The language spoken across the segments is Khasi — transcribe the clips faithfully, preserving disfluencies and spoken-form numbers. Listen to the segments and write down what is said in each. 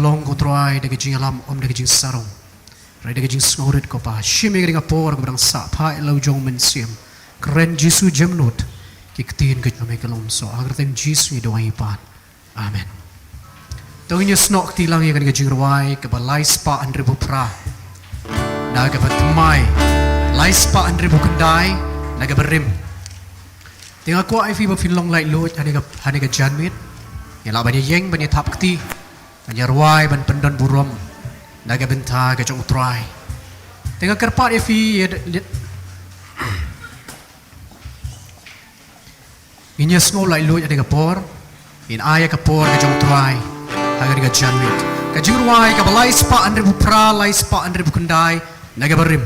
Long ko Trai da ka jingïalam, ym da ka jingsarong, hynrei da ka jingsngewrit ko Pa. Shim ïa ka dei ka por kaba dang sah phai la u jong u Mynsiem. Kren Jisu jemnud ki ktien ka jong me ka long soh. Ha ka kyrteng Jisu ngi duwai pat. Amen. To ngin ïa snoh kti lang ïa kane ka jingrwai kaba lai spah hynriewphew phra, na kaba thymmai, lai spah hynriewphew khyndai, na kaba rim. Te nga kwah ïa phi ba phin long laitluid ha kane ka, ha kane ka janmiet. Ïa lah ban ïeng ban ïa thap kti, ban ïa rwai, ban pyndon burom na ka bynta ka jong u Trai. Te nga kyrpad ïa phi, ïa, ïa, ngin ïa sngew laitluid ha kane ka por. Ngin ai ïa ka por ka jong u Trai ha kane ka janmiet. Ka jingrwai kaba lai spah hynriewphew phra, lai spah hynriewphew khyndai, na kaba rim.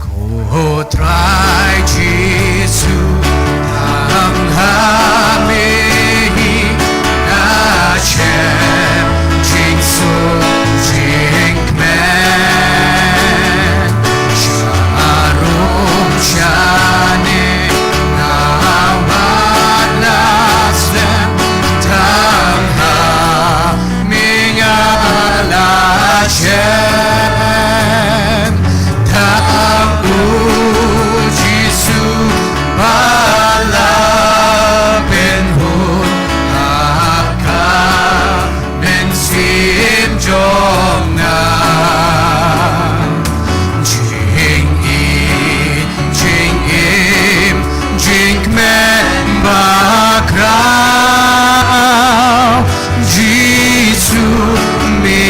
Ko Trai Jisu, tang ha me hi nga shem jingsuk jingkmen. Sharum shane nga wad la slem, tang ha me nga la shem. Tang u Jisu ba la pynhun ha ka mynsiem jong nga. Jingïeit, jingim, jingkmen bakhraw, Jisu me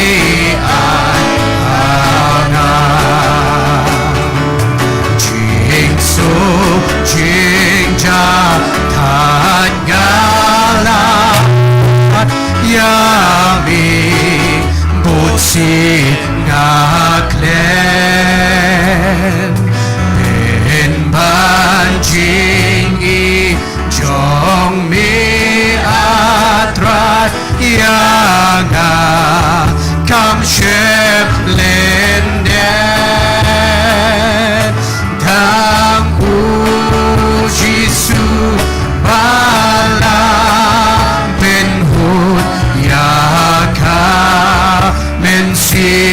ai ha nga. Jingsuk jingjia thait nga la wad ïa me, bunsien nga khlem. Pynban jingïeit jong me, ah Trai, ïa nga kam shym lyndet. Tang u Jisu ba la pynhun ïa ka mynsiem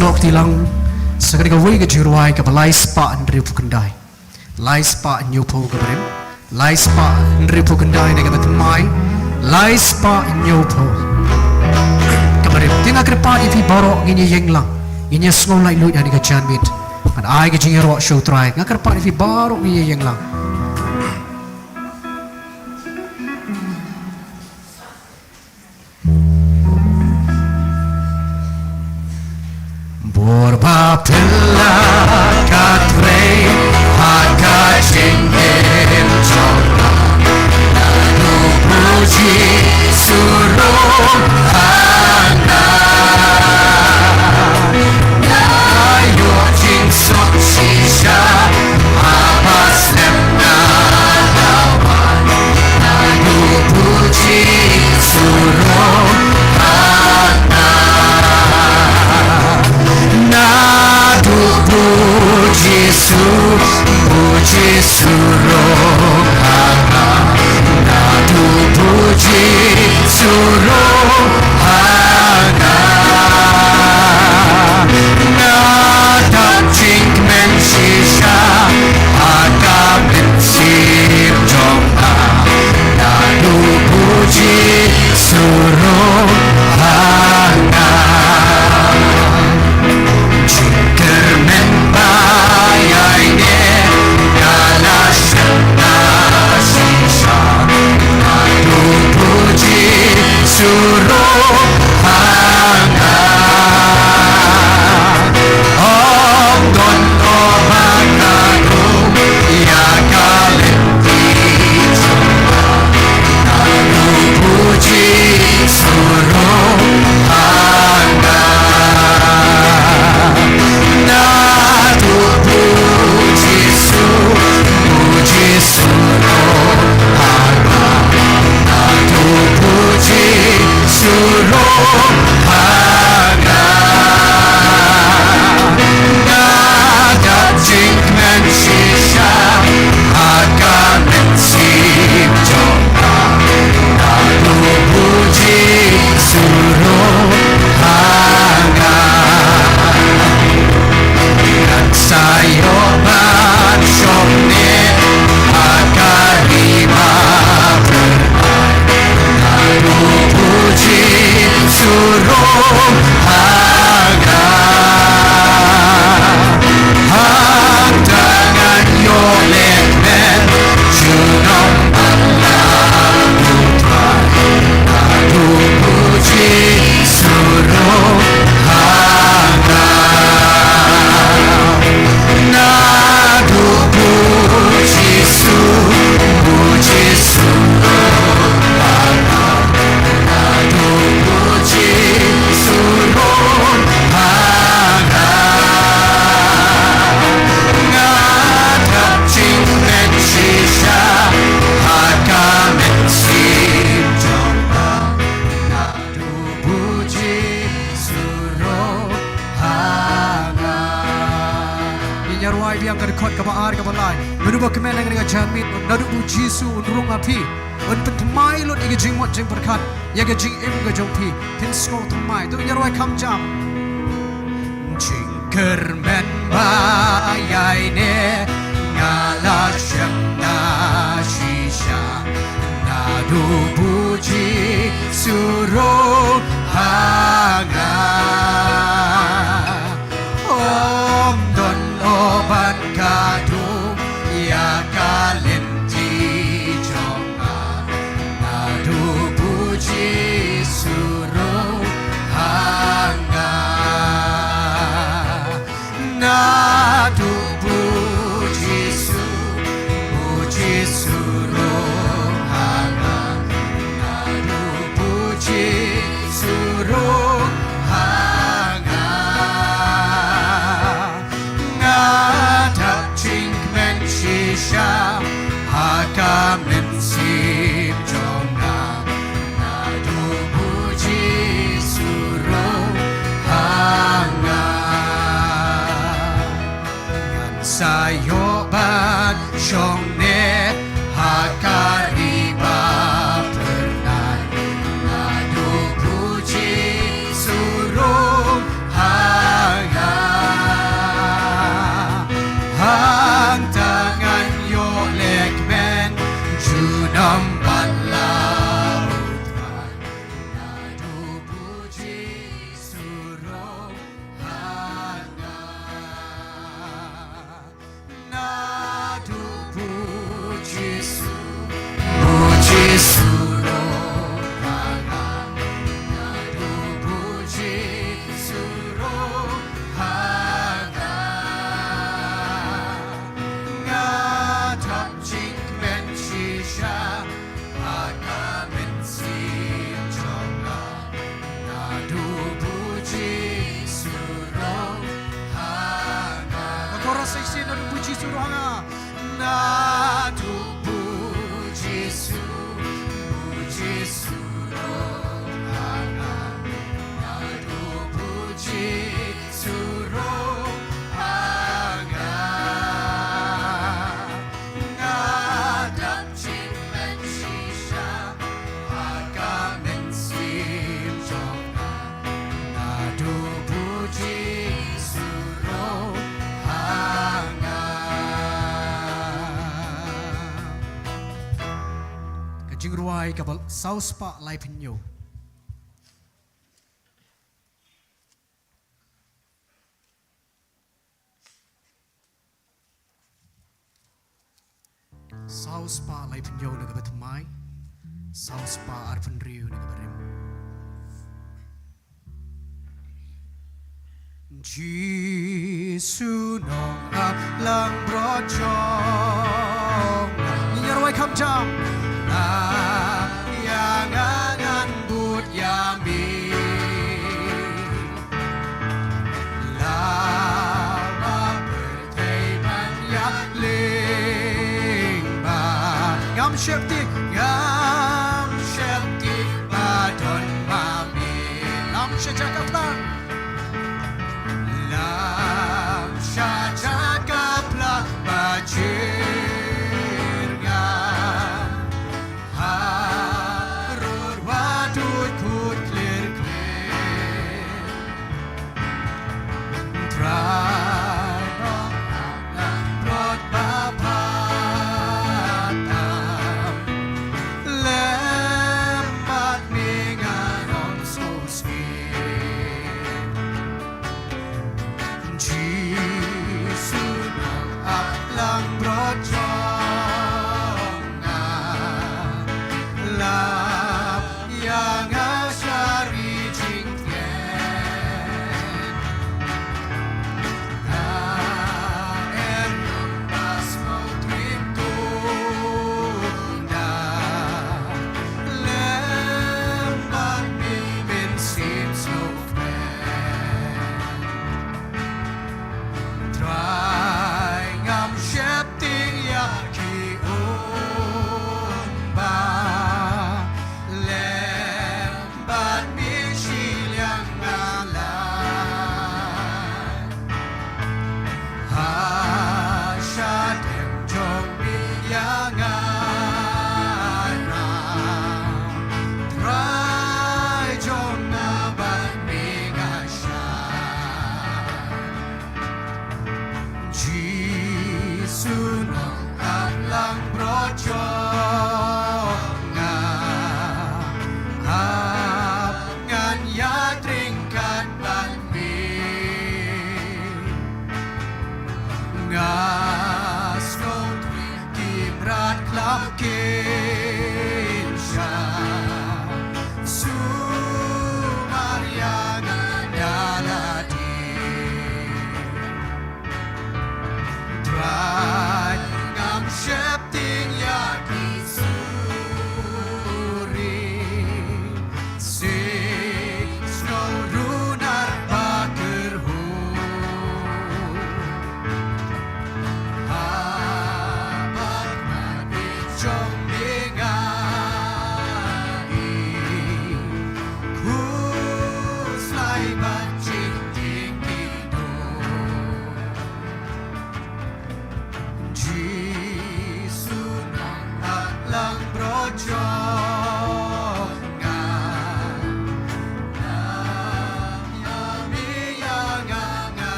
Nokti lang sa kane kawei ka jingrwai kaba lai spah hynriewphew khyndai. Lai spah hynñiewphew kaba rim. Lai spah hynriewphew khyndai na kaba thymmai. Lai spah hynñiewphew kaba rim. Te nga kyrpad ïa phi baroh ngin ïa ïeng lang, ngin ïa sngew laitluid ha kane ka janmiet. Ngan ai ka jingïaroh sha U Trai. Nga kyrpad ïa phi baroh ngin ïa ïeng lang. Bor ba phylla ka trei ha ka jingim jong nga, naduh u Jisu ruh ha nga. Nga ïoh jingsuk shisha haba sdang nga dawa. Naduh u Jisu ruh ha nga. Naduh u Jisu, u Jisu ruh ha nga. Naduh u Jisu ruh ha nga. Nga dap jingkmen shisha ha ka mynsiem jong nga. Naduh u Jisu ruh ha nga. Jingkyrmen ba ïaineh nga la shepna shisha. Naduh u Jisu ruh ha nga. Ym don uba ka duh ïa ka lynti jong nga. Naduh u Jisu ruh ha nga. Naduh u Jisu, u Jisu ruh ha nga. Naduh u Jisu ruh ha nga. Nga dap jingkmen shisha ha ka mynsiem jong nga. Naduh u Jisu ruh ha nga. Ngan sa ïoh ban shong ne ha ka ri ba pyrthei. Naduh u Jisu ruh ha nga. Hangta ngan ïoh lehkmen junom bad la u Trai. Naduh u Jisu ruh ha nga. Naduh u Jisu, u Jisu ruh ha nga. Naduh u Jisu ruh ha nga. Nga dap jingkmen shisha ha ka mynsiem jong nga. Naduh u Jisu ruh ha nga. Ngin ïa rwai biang ka dkhot kaba ar, kaba lai. Mano ba kmen ha kane ka janmiet, naduh u Jisu un rung ha phi. Un pynthymmai lut ïa ka jingmut jingpyrkhat, ïa ka jingim ka jong phi. Phin sngew thymmai. To ngin ïa rwai kham jam. Jingkyrmen ba ïaineh nga la shepna shisha. Naduh u Jisu ruh ha nga. Ym don uban ka duh ïa ka lynti jong nga. Naduh u Jisu ruh ha nga. Naduh u Jisu, u Jisu ruh ha nga. Naduh u Jisu Naduh u Jisu, u Jisu ruh ha nga. Naduh u Jisu ruh ha nga. Nga dang sngewsih shisha ha ka mynsiem jong nga. Naduh u Jisu ruh ha nga. Ka jingrwai kaba saw spah laiphew hynñiew. Saw spah laiphew hynñiew na kaba thymmai. Saw spah arphew hynriew na kaba rim. Jisu nongap langbrot jong nga. Ngin ïa rwai kham jam. Nga ïa nga ngan bud ïa me. Lada pyrthei ban ïalyngba, ngam sheptieng, ngam sheptieng ba don ma me. Lam sha jaka phlang. Lam sha jaka phlang ba jyrnga. Harud wa duid kut klir klir. Trai nongap langbrot ba phatam. Lem bad me ngan ym sngewsih.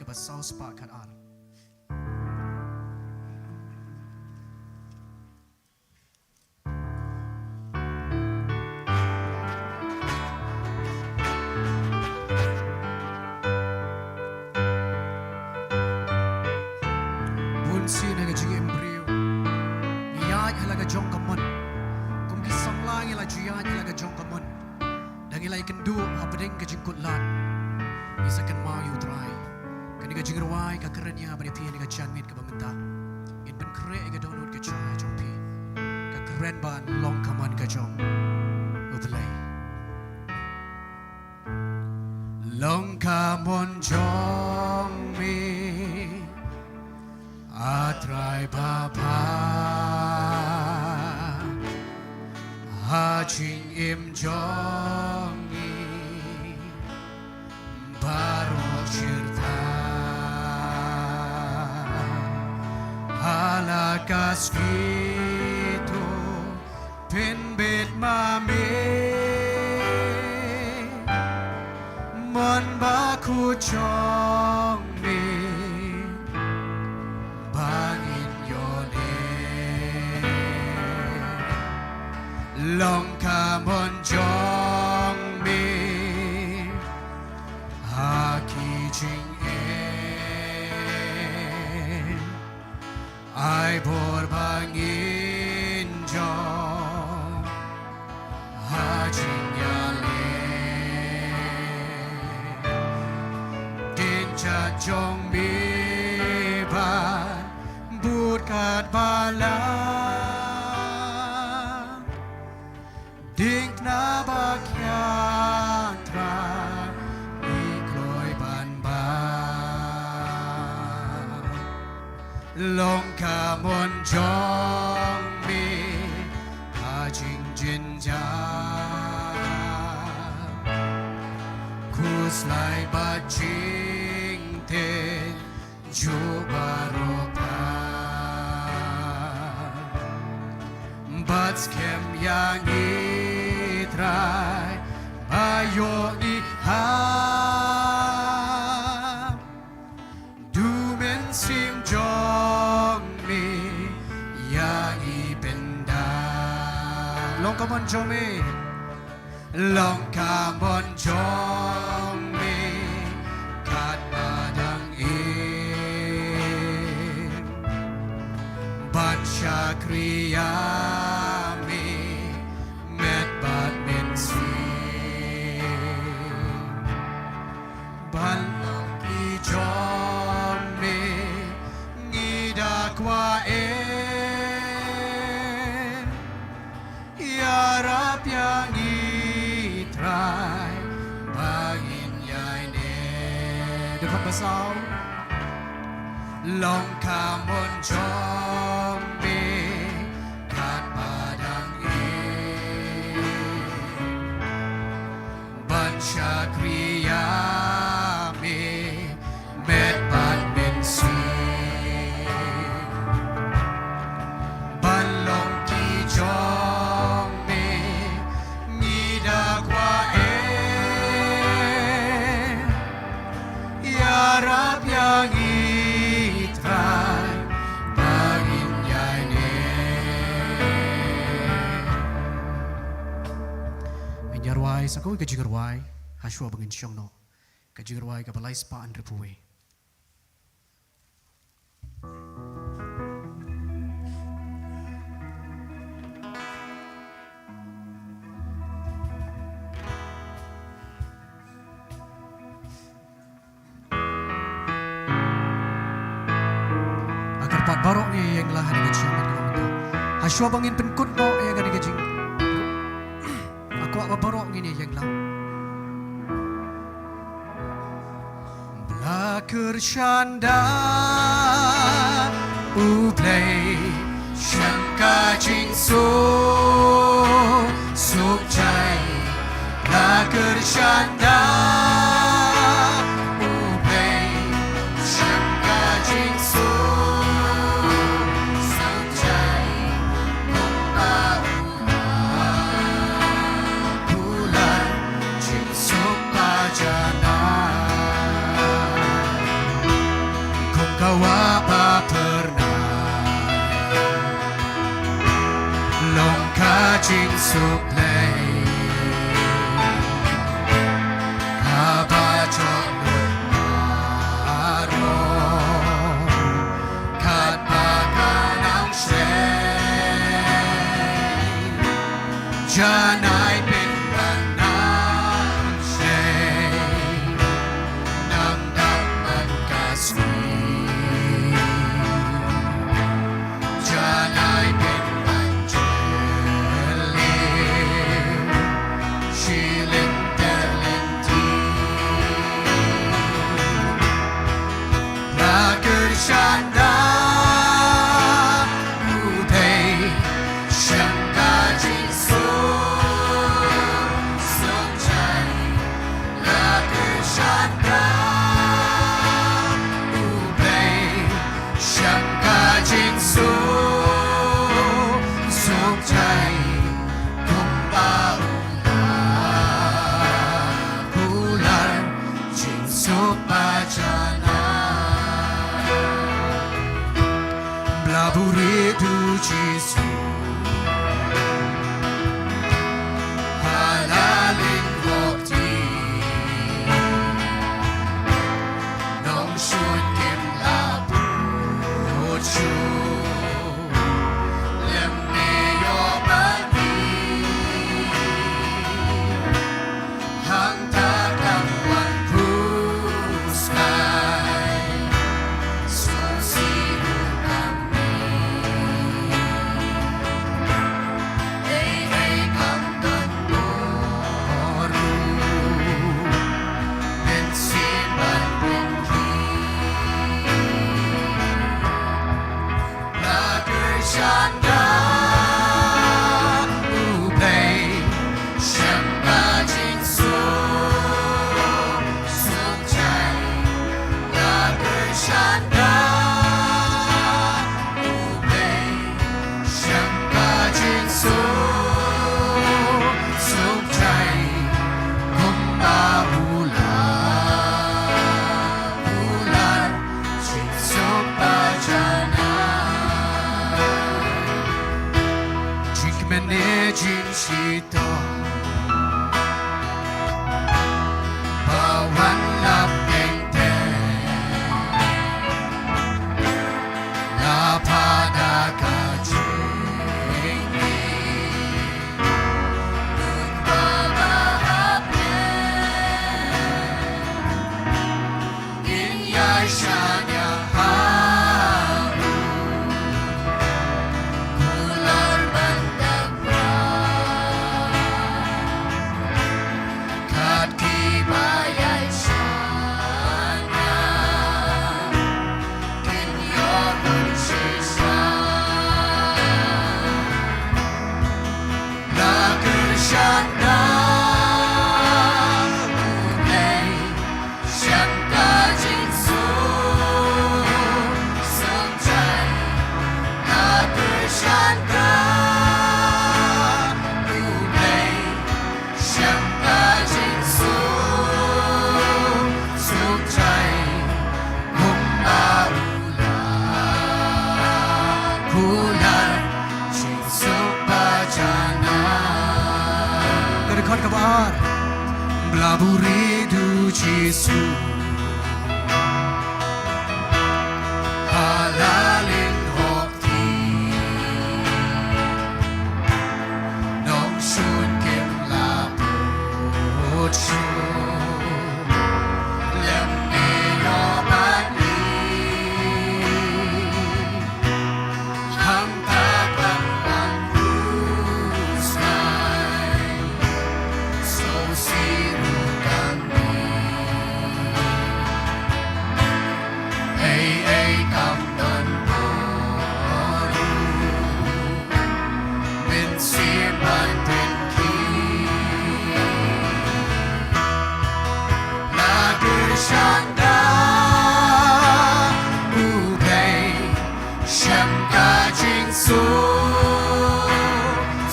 kaba saw spah khat ar. Bun sien ha ka jingim briew ngi ïaid ha la ka jong ka mon. Kum ki samla ngi la ju ïaid ha la ka jong ka mon. Da ngi la ïakynduh hapdeng ka jingkutlad, ngi sa kynmaw ïa U Trai. Kane ka jingrwai ka kren ïa bad ïa phi ha kane ka janmiet kaba mynta. Ngin pynkhreh ïa ka dohnud ka jong, jong phi. Ka kren ba long ka mon ka jong U Blei. Long ka mon jong me, A Trai Baba, ha jingim jong ngi baroh shirta. Ha la ka sngewthuh pynbit ma me, mon bakhuid jong me ba ngin ïohlad. Long ka mon jong me ha ki jingeh. Ai bor ba ngin jop ha jingïaleh. Dien jait jong me ban bud katba lah. Dien tnat ba khia, Trai, ngi kloi ban bam. Long ka mon jong me ha jingjynjar. Khuslai bad jingtip jong baroh pha. Bad skhem ïa ngi Trai, ba ïoh ngi ham. Du mynsiem jong me ïa ngi pyndap. Long ka mon jong me. Long ka mon jong me katba dang im. Ban shakri ïa me met bad mynsiem. Ban long ki jong me ngi da kwah im. Ïarap ïa ngi Trai ba ngin ïai neh. Dkhot ba saw. Long ka mon jong me katba dang im. Ban shakri ïa me met bad mynsiem. Ban long ki jong me ngi da kwah im. Ïarap ïa ngi Trai ba ngin ïai neh. Ngin ïa rwai sa kawei ka jingrwai ha shuwa ba ngin shong noh. Ka jingrwai kaba lai spah hynriewphew wei. Nga kyrpad baroh ngi ïeng lang ha kane ka jingïaid kaba mynta. Ha shuwa ba ngin pynkut noh ïa kane ka jing. Nga kwah ba baroh ngin ïeng lang. Ba la kyrshan da U Blei sha ka jingsuk suk jai. Ba la kyrshan da U Blei sha ka jingsuk suk jai. Kumba u la bulan jingsuk ba janai. Dawa ba pyrnai long ka jingsuk lei, kaba jot lut baroh, katba ka nang shlei. Janai pynban nang shlei, nang dap man ka sngi. Janai pynban jylliew, shi lynter lynti. La kyrshan da U Blei sha ka jingsuk suk jai. La kyrshan da U Blei sha ka jingsuk suk jai. Kumba u la kular jingsuk ba janai. Bla buri du Jisu ha la lyngngoh ti, nongshun kim la bud shuh. Lem ne ïoh bad ngi hangta ka wan khuslai. Sngewsih ruh kam ngi, ei ei kam don bor ruh, mynsiem bad pynkhih. La kyrshan da U Blei sha ka jingsuk suk jai. La kyrshan da U Blei sha ka jingsuk suk jai. Kumba u la kular jingsuk ba janai. Jingkmen ne jingshitom ba wan lap teng teng, la phah da ka jingim. Lut ba ba hap leh, ngin ïai shaniah ha u, kular ban da pra. Kat kiba ïai shaniah kin ïoh bun shisha. La kyrshan da U Blei sha ka jingsuk suk jai. La kyrshan da U Blei sha ka jingsuk suk jai. Kumba u la kular jingsuk ba janai. Ka dkhot kaba ar. Bla buri du Jisu ha la lyngngoh ti, nongshun kim la bud shuh. Lem ne ïoh bad ngi hangta ka wan khuslai. Sngewsih ruh kam ngi, ei ei kam don bor ruh, mynsiem bad pynkhih. La kyrshan da U Blei sha ka jingsuk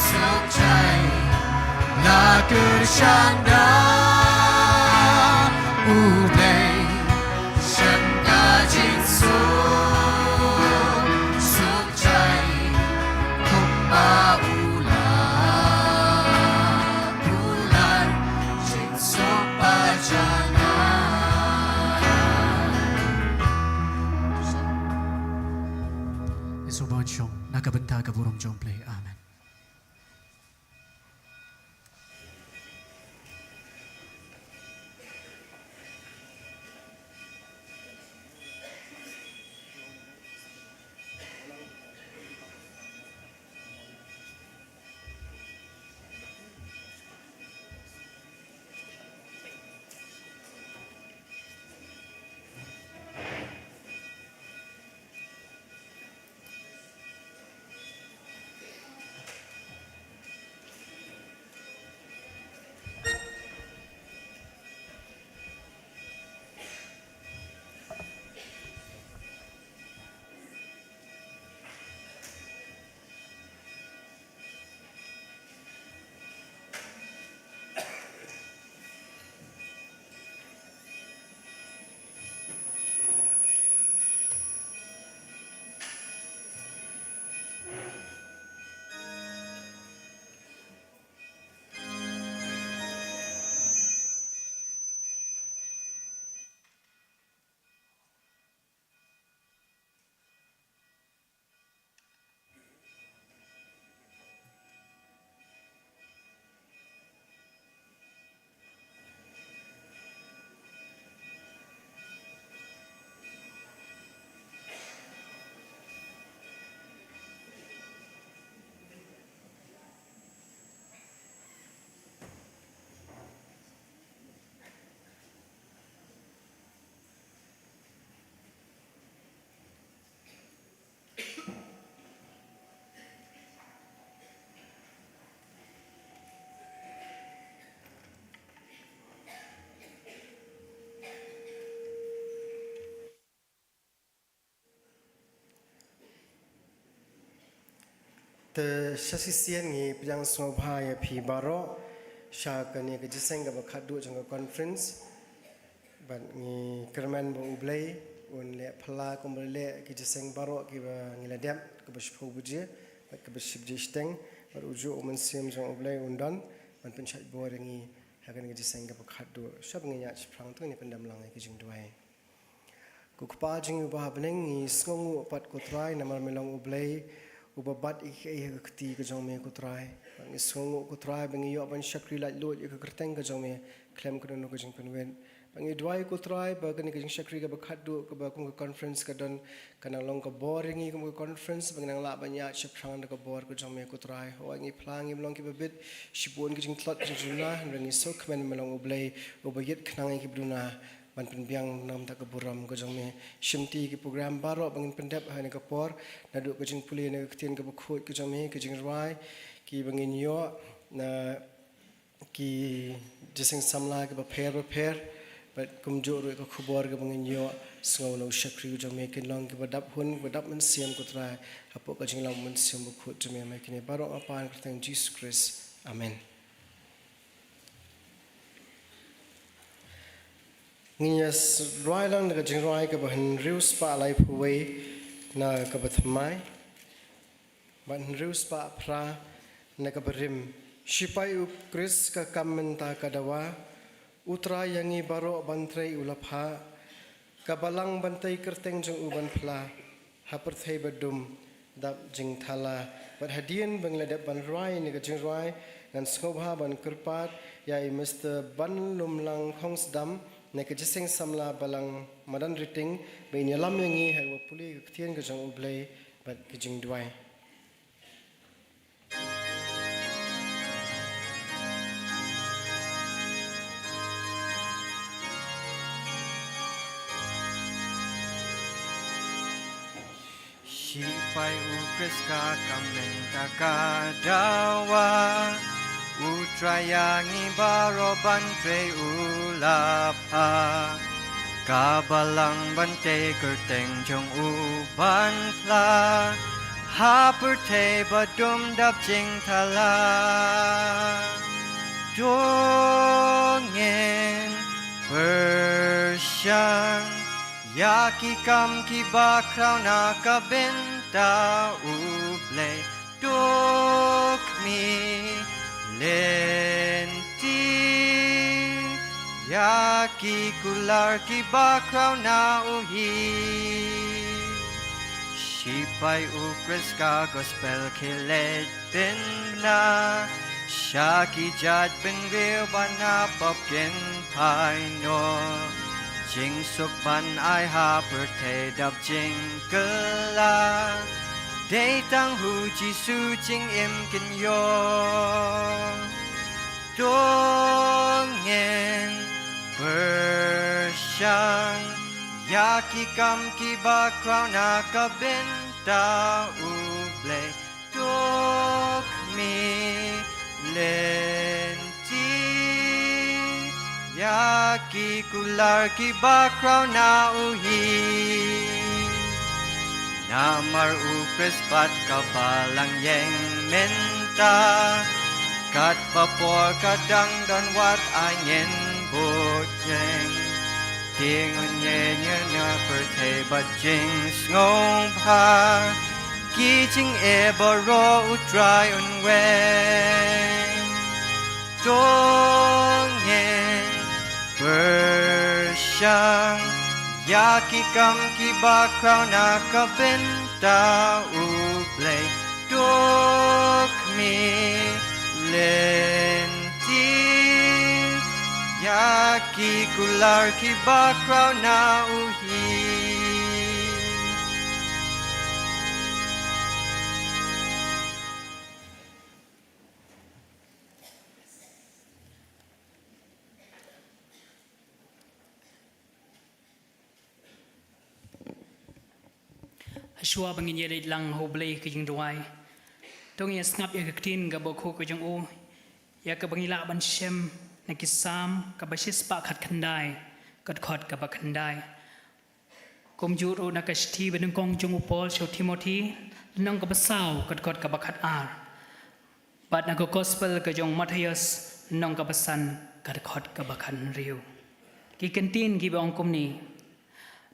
suk jai. La kyrshan da U Blei sha ka jingsuk shong na ka bynta ka burom jong U Blei. Amen. Te shisien ngi pdiang sngewbha ïa phi baroh sha kane ka jingïaseng kaba khatduh jong ka conference. Bad ngi kyrmen ba U Blei un leh phylla kumba leh ki jingïaseng baroh kiba ngi la dep, kaba shiphew baje bad kaba shi baje shiteng, bad u juh U Mynsiem jong U Blei un don ban pynshait bor ïa ngi ha kane ka jingïaseng kaba khatduh. Shwa ba ngin ïaid shaphrang, to ngin pyndem lang ïa ki jingduwai. Ko Kpa jong ngi uba ha bneng, ngi sngewnguh pat ko Trai namar me long U Blei uba bat ïa kiei kiei ha ka kti ka jong me ko Trai. Bad ngi sngewnguh ko Trai ba ngi ïoh ban shakri laitluid ïa ka kyrteng ka jong me khlem kano kano ka jingpynwit. Bad ngi duwai ko Trai ba kane ka jingshakri kaba khatduh kaba kum ka conference ka don, kan nang long ka bor ïa ngi kum ka conference, ba ngin nang lah ban ïaid shaphrang da ka bor ka jong me ko Trai. Hooid, ngi phla ngim long kiba bit, shibun ki jingtlot ki jingduna, hynrei ngi sngewkmen me long U Blei uba ïit khnang ïa kiba duna ban pynbiang na ka bynta ka burom ka jong me. Shimti ki program baroh ba ngin pyndep ha kane ka por, naduh ka jingpule na ka ktien kaba khuid ka jong me, ka jingrwai kiba ngin ïoh, na ki jingïaseng samla kiba pher ba pher, bad kumjuh ruh ka khubor kaba ngin ïoh sngew na u shakri ka jong me, kin long kiba dap hun, kiba dap mynsiem ko Trai, hapoh ka jinglong mynsiem bakhuid jong me. Namar kine baroh nga pan ha ka kyrteng Jisu Khrist. Amen. Ngin ïa s-, rwai lang na ka jingrwai kaba hynriew spah laiphew wei na kaba thymmai, bad hynriew spah phra na kaba rim. Shipai U Khrist ka kam mynta ka dawa, U Trai ïa ngi baroh ban trei u la phah, ka balang ban tei kyrteng jong u ban phla ha pyrthei ba dum dap jingthala. Bad hadien ba ngi la dep ban rwai na ka jingrwai, ngan sngewbha ban kyrpad ïa i Mister Banlumlang Khongsdam na ka jingïaseng samla Balang Madan Riting ba in ïalam ïa ngi ha kaba pule ka ktien ka jong U Blei bad ka jingduwai. Shipai U Khrist ka kam mynta ka dawa, U Trai ïa ngi baroh ban trei u la phah, ka balang ban tei kyrteng jong u ban phla ha pyrthei ba dum dap jingthala. To ngin pyrshang ïa ki kam kiba khraw na ka bynta U Blei. To khmih lynti ïa ki kular kiba khraw na u hi. Shipai u Khrist ka gospel ki leit pynbna sha ki jait bynriew ba na pop kin phai noh. Jingsuk ban ai ha pyrthei dap jingkylla, dei tang ha u Jisu jingim kin ïoh. To ngin pyrshang ïa ki kam kiba khraw na ka bynta u Blei. To khmih lynti ïa ki kular kiba khraw na u hi. Namar u Khrist pat ka balang ïeng mynta, katba por ka dang don wat ai ngin bud ïeng. Te ngin ïeng ïa na pyrthei bad jingsngewbha, ki jingeh baroh u Trai un weng. To ngin pyrshang ïa ki kam kiba khraw na ka bynta u Blei. To khmih lynti ïa ki kular kiba khraw na u hi. Hashwa ba ngin ïaleit lang ha u Blei ka jingduwai, to ngin ïa sngap ïa ka ktien kaba khuid ka jong u, ïa kaba ngi lah ban shem na ki Salm kaba shispah khatkhyndai, ka dkhot kaba khyndai. Kumjuh ruh na ka shithi ba nyngkong jong u Paul sha u Timothi, lynnong kaba saw, ka dkhot kaba khatar. Bad na ka gospel ka jong u Mathaios, lynnong kaba san, ka dkhot kaba khathynriew. Ki kyntien kiba ong kumne: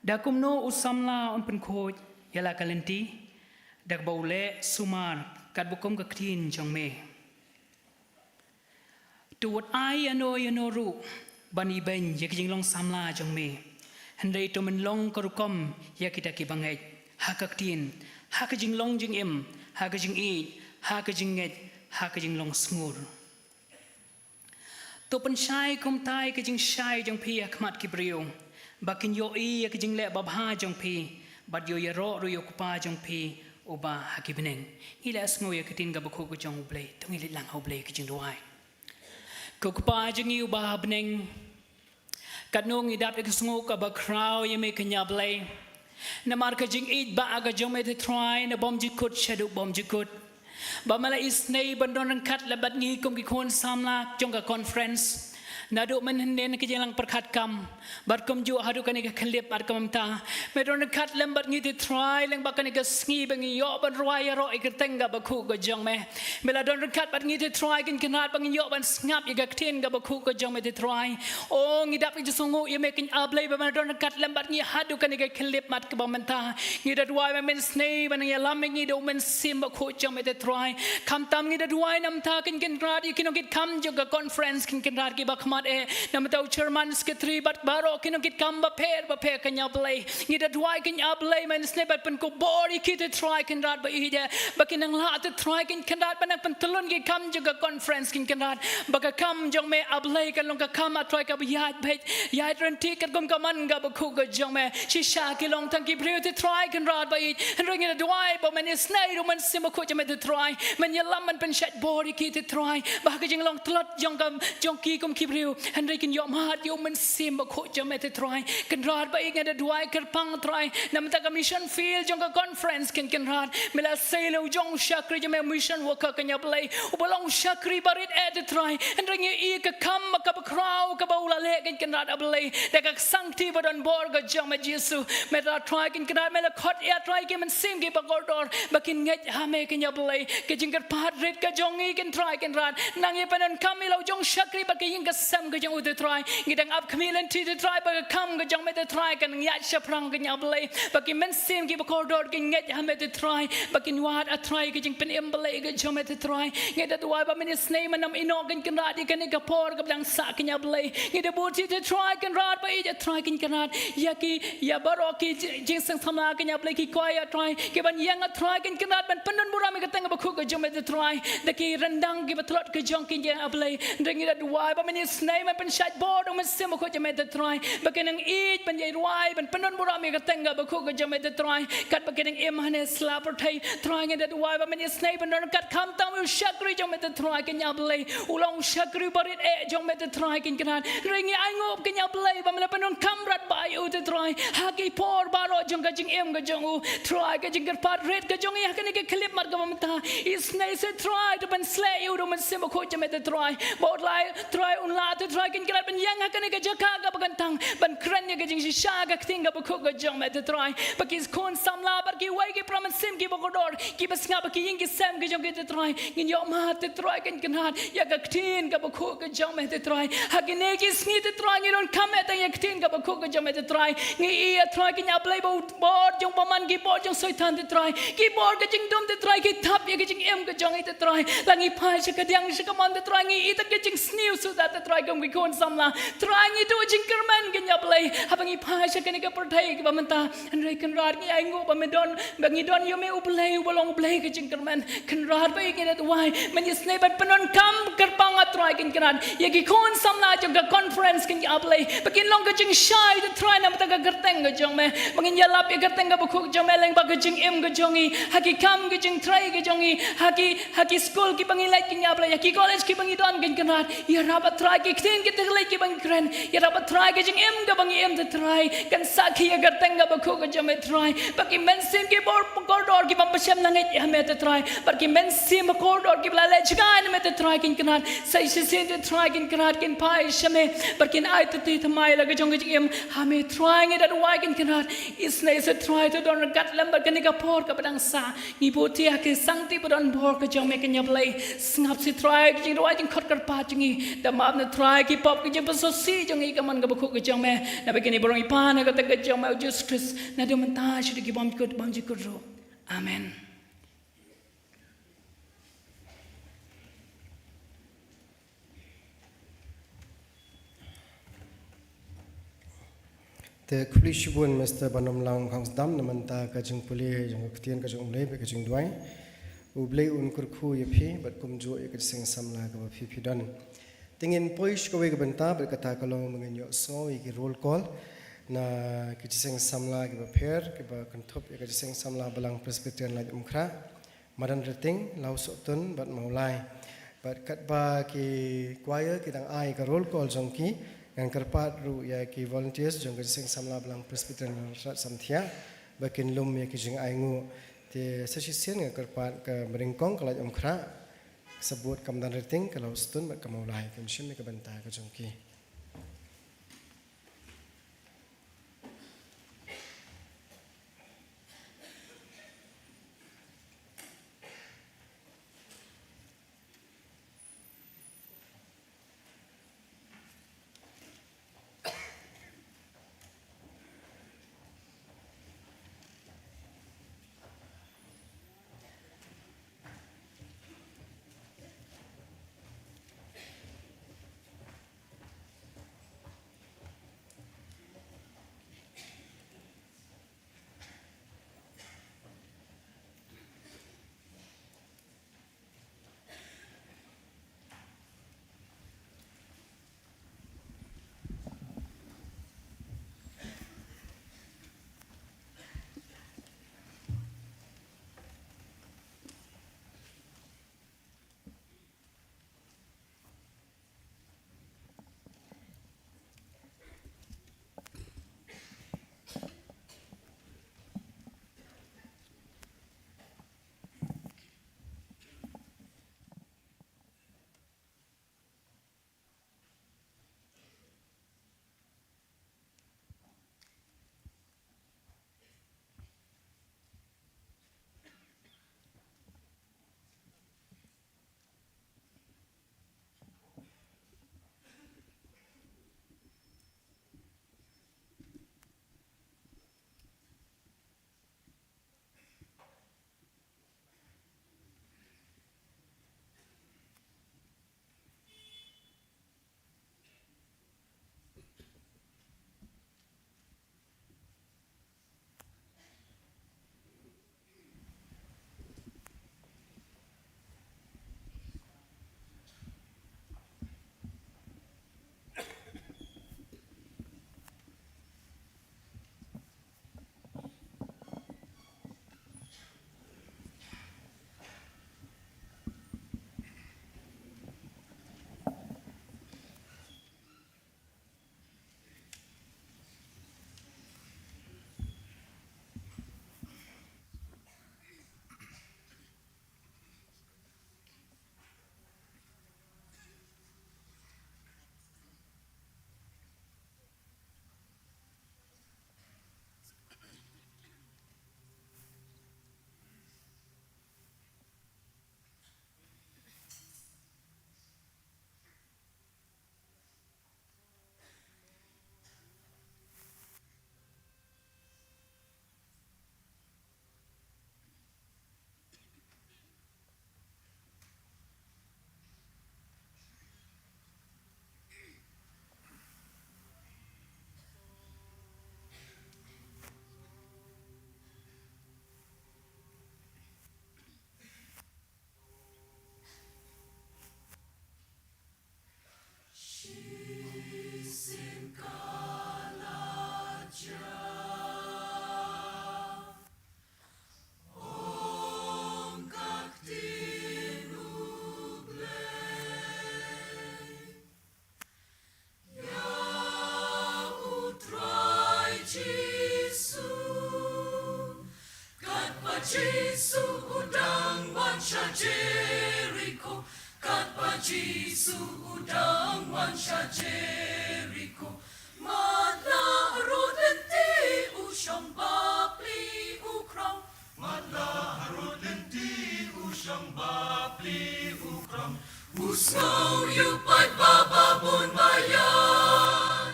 Da kumno u samla un pynkhuid ïa la ka lynti? Da kaba u leh sumar katba kum ka ktien jong me. To wat ai ïano ïano ruh ban ibeiñ ïa ka jinglong samla jong me. Hynrei to men long ka rukom ïa kita kiba ngeit ha ka ktien, ha ka jinglong jingim, ha ka jingïeit, ha ka jingngeit, ha ka jinglong sngur. To pynshai kumta ïa ka jingshai jong phi ha khmat ki briew, ba kin ïohi ïa ka jingleh babha jong phi, bad ïoh ïaroh ruh ïa u Kpa jong phi uba ha ki bneng. Ngi la sngew ïa ka ktien kaba khuid ka jong u Blei, to ngi leit lang ha u Blei ka jingduwai. Ko Kpa jong ngi uba ha bneng, katno ngi dap da ka sngewbha kaba khraw ïa me ko Blei. Namar ka jingïeit ba ka jong me te Trai, na bymjukut shaduh bymjukut. Ba me la isynei ban don ryngkat lem bad ngi kum ki khun samla jong ka conference. Naduh mynhynnin ka jinglang pyrkhat kam, bad kumjuh haduh kane ka khyllipmat kaba mynta. Me don ryngkat lem bad ngi te Trai, lyngba kane ka sngi ba ngi ïoh ban rwai ïaroh ïa ka kyrteng kaba khuid ka jong me. Me la don ryngkat bad ngi te Trai, kin kynrad ba ngin ïoh ban sngap ïa ka ktien kaba khuid ka jong me te Trai. O, ngi dap da ka jingsngew ïa me ko A Blei ba me la don ryngkat lem bad ngi haduh kane ka khyllipmat kaba mynta. Ngi da duwai ba men isynei ban nang ïalam ïa ngi da u Mynsiem Bakhuid jong me te Trai. Khamtam ngi da duwai namar kin kynrad ïa ki nongkitkam jong ka conference, kin kynrad kiba khmat eh, namar u chairman, secretary bad baroh ki nongkitkam bapher bapher ko A Blei. Ngi da duwai ko A Blei men isynei ban pynkupbor ïa ki te Trai kynrad ba ïeit eh, ba kin nang lah te Trai kin kynrad ban nang pyntlun ki kam jong ka conference, kin kynrad ba ka kam jong me A Blei kan long ka kam A Trai kaba ïaid beit, ïaid ryntih katkum ka mon kaba khuid ka jong me. Shisha ki long tang ki briew te Trai kynrad ba ïeit, hynrei ngi da duwai ba men isynei da u Mynsiem Bakhuid jong me te Trai, men ïalam, men pynshait bor ïa ki te Trai, ba ha ka jinglong tlot jong ka, jong ki kum ki briew, hynrei kin ïohmad ïa u Mynsiem Bakhuid jong me te Trai. Kynrad ba ïeit, ngi da duwai kyrpang Trai namar ka mission field jong ka conference, kin kynrad. Me la sei ïa la u jong u shakri jong me, mission worker ko A Blei, uba long u shakri barit eh te Trai, hynrei ngi ïohi ïa ka kam kaba khraw kaba u la leh, kin kynrad A Blei, da ka ksangti ba don bor ka jong me Jisu. Me te Trai kin kynrad, me la khot ïa Trai ki mynsiem kiba kordor ba kin ngeit ha me ko A Blei. Ka jingkyrpad rit ka jong ngi kin Trai kynrad, nang ïa pyndonkam ïa la u jong u shakri bad ka ïing ka kam ka jong u, te Trai. Ngi dang ap khmih lynti, te Trai, ba ka kam ka jong me, te Trai, kan nang ïaid shaphrang, ko Blei. Ba ki mynsiem kiba kordor kin ngeit ha me, te Trai. Ba kin wad, ah Trai, ka jingpynim Blei ka jong me, te Trai. Ngi da duwai ba mynne snei mynne ym ïehnoh, ko Kynrad, ïa kane ka por kaba dang sah, ko Blei. Ngi da bud, te Trai, Kynrad, ba ïeit, ah Trai, ko Kynrad, ïa ki, ïa baroh ki ji-, jingseng samla, ko Blei, ki kwai, ah Trai, kiban ïeng, ah Trai, ko Kynrad, ban pyndon burom ïa ka kyrteng kaba khuid ka jong me, te Trai. Da ki ryndang kiba tlot ka jong ki, ko Blei. Hynrei ngi da duwai ba mynne snei men pynshait bor da u Mynsiem Bakhuid jong me, te Trai. Ba kin nang ïeit ban ïai rwai, ban pyndon burom ïa ka kyrteng kaba khuid ka jong me, te Trai. Katba ki dang im hangne sla pyrthei, Trai, ngi da duwai ba mynne snei ban don kat khamtam u shakri jong me, te Trai, ko Blei. U long u shakri barit eh jong me, te Trai, ko Kynrad. Hynrei ngi ainguh, ko Blei, ba me la pyndonkam radbah ïa u, te Trai. Ha ki por baroh jong ka jingim ka jong u, Trai, ka jingkyrpad rit ka jong ngi ha kane ka khyllipmat kaba mynta. Isynei se Trai, to pynsleh ïa u da u Mynsiem Bakhuid jong me, te Trai. Ba u la, Trai, un lah, te Trai, ko Kynrad, ban ïeng ha kane ka jaka kaba kyntang, ban kren ïa ka jingshisha ka ktien kaba khuid ka jong me, te Trai. Ba ki khun samla bad kiwei ki para mynsiem kiba kordor, kiba sngap ha ki ïing ki sem ki jong ki, te Trai. Ngin ïohmad, te Trai, ko Kynrad, ïa ka ktien kaba khuid ka jong me, te Trai. Ha kine ki sngi, te Trai, ngin donkam eh tang ïa ka ktien kaba khuid ka jong me, te Trai. Ngi ïohi, ah Trai, ko Blei, ba u bor jong u bymman, ki bor jong u Soitan, te Trai, ki bor ka jingdum, te Trai, ki thap ïa ka jingim ka jong ngi, te Trai. La ngi phai sha kadiang sha kamon, te Trai, ngi ïohi tang ka jingsniew suda, te Trai, kum ki khun samla. Trai, ngi duh jingkyrmen, ko Blei, haba ngi phai sha kane ka pyrthei kaba mynta. Hynrei Kynrad, ngi ainguh ba me don, ba ngi don ïa me, U Blei uba long U Blei ka jingkyrmen. Kynrad, ba ngi da duwai mynne snei ban pyndonkam kyrpang, ah Trai, ko Kynrad, ïa ki khun samla jong ka conference, ko Blei, ba kin long ka jingshai, te Trai, na ka bynta ka kyrteng ka jong me. Ba ngin ïalap ïa ka kyrteng kaba khuid jong me lyngba ka jingim ka jong ngi, ha ki kam ka jingtrei ka jong ngi, ha ki, ha ki skul kiba ngi leit, ko Blei, ha ki college kiba ngi don, ko Kynrad. Ïarap, ah Trai, ki ktien ki thylliej kiba ngi kren. Ïarap, ah Trai, ka jingim kaba ngi im, te Trai, kan sakhi ïa ka kyrteng kaba khuid ka jong me, Trai. Ba ki mynsiem ki bor kordor ki bym shym la ngeit ïa me, te Trai, bad ki mynsiem kordor kiba la leh jngai na me, te Trai, ko Kynrad, sa shisien, te Trai, ko Kynrad, kin phai sha me bad kin ai tyrti thymmai la ka jong ka jingim ha me, Trai. Ngi da duwai, ko Kynrad, isynei se Trai, to don ryngkat lem bad kane ka por kaba dang sah. Ngi bud ïa ki sangti ba don bor ka jong me, ko Blei. Sngap se Trai ka jingrwai jingkhot kyrpad jong ngi. Da map na Trai ki pop, ka jingpynsngewsih jong ngi, ka mon kaba khuid ka jong me. Naba kine baroh ngi pan ha ka kyrteng ka jong me, U Jisu Khrist. Naduh mynta shaduh ki bymjukut, bymjukut ruh. Amen. Te khublei shibun Mister Bandomlang Khongsdam, na mynta ka jingpule jong ka ktien ka jong U Blei bad ka jingduwai. U Blei un kyrkhu ïa phi bad kumjuh ïa ka jingïaseng samla kaba phi phi don. Te ngin poi sha kawei ka bynta bad kata ka long ba ngin ïohsngew ïa ki roll call na ki jingïaseng samla kiba pher kiba kynthup ïa ka jingïaseng samla Balang Presbyterian Laitumkhrah. Madan Riting, Lawsohtun bad Mawlai. Bad katba ki choir ki dang ai ka roll call jong ki, ngan kyrpad ruh ïa ki volunteers jong ka jingïaseng samla Balang Presbyterian Rangbah Samthiah ba kin lum ïa ki jingainguh. Te sa shisien ngan kyrpad ka Baringkong, ka Laitumkhrah, ka Sabud, ka Madan Riting, ka Lawsohtun bad ka Mawlai, kin shim ïa ka bynta ka jong ki. Jisu u dang wan sha Jeriko, katba Jisu u dang wan sha Jeriko. Matlah harud lynti u shong bapli u krong. Matlah harud lynti u shong bapli u krong. U sngew ïa u paidbah babun baïar.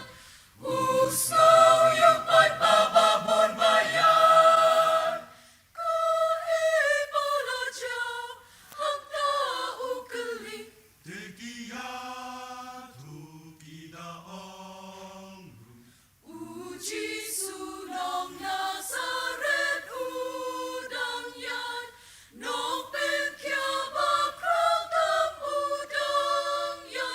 U sngew ïa u paidbah babun baïar. Kaei ba la jia hangta u kylli. Te ki ïathuh ki da ong ruh. U Jisu nong Nasaret u dang ïaid. Nongpynkhia bakhraw tam u dang ïaid.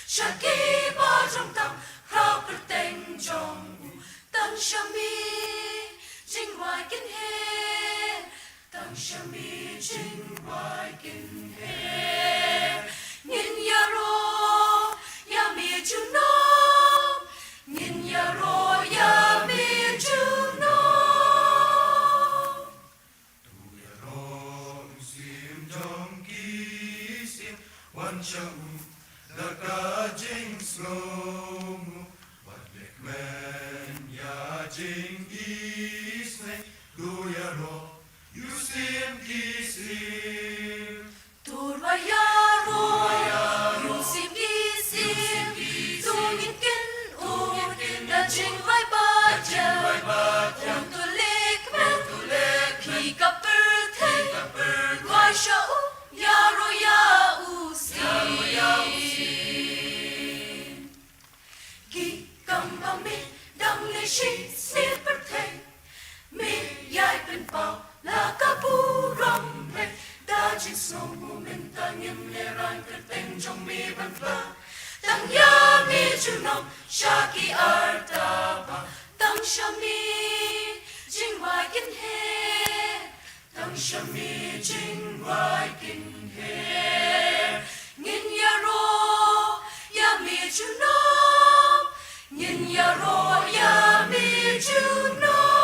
Sha ki ba jong tam, khraw kyrteng jong u. Tang sha me, jingrwai kin her. Tang sha me, jingrwai kin her. Ngin ïaroh ïa me junom. Ngin ïaroh ïa me junom. Tu ïaroh u sim jong ki sim, wan sha u da ka jingsngewnguh, wat leh kmen ïa jingisynei. Tu ïaroh u sim ki sim. Tu rwai ïaroh u sim ki sim. Tu ngin kynnoh da jingrwai ba ïa. Un tu leh kmen ïa ka pyrthei. Rwai sha u, ïaroh ïa u sim. Ki kam ba me dang leh shisien pyrthei. Me ïai pynpaw la ka burom Blei. Da jingsngewnguh mynta ngin lehrain kyrteng jong me ban phla. Tang ïa me junom sha ki artap. Tang sha me jingrwai kin her. Tang sha me jingrwai kin her. Ngin ïaroh ïa me junom. Ngin ïaroh ïa me junom.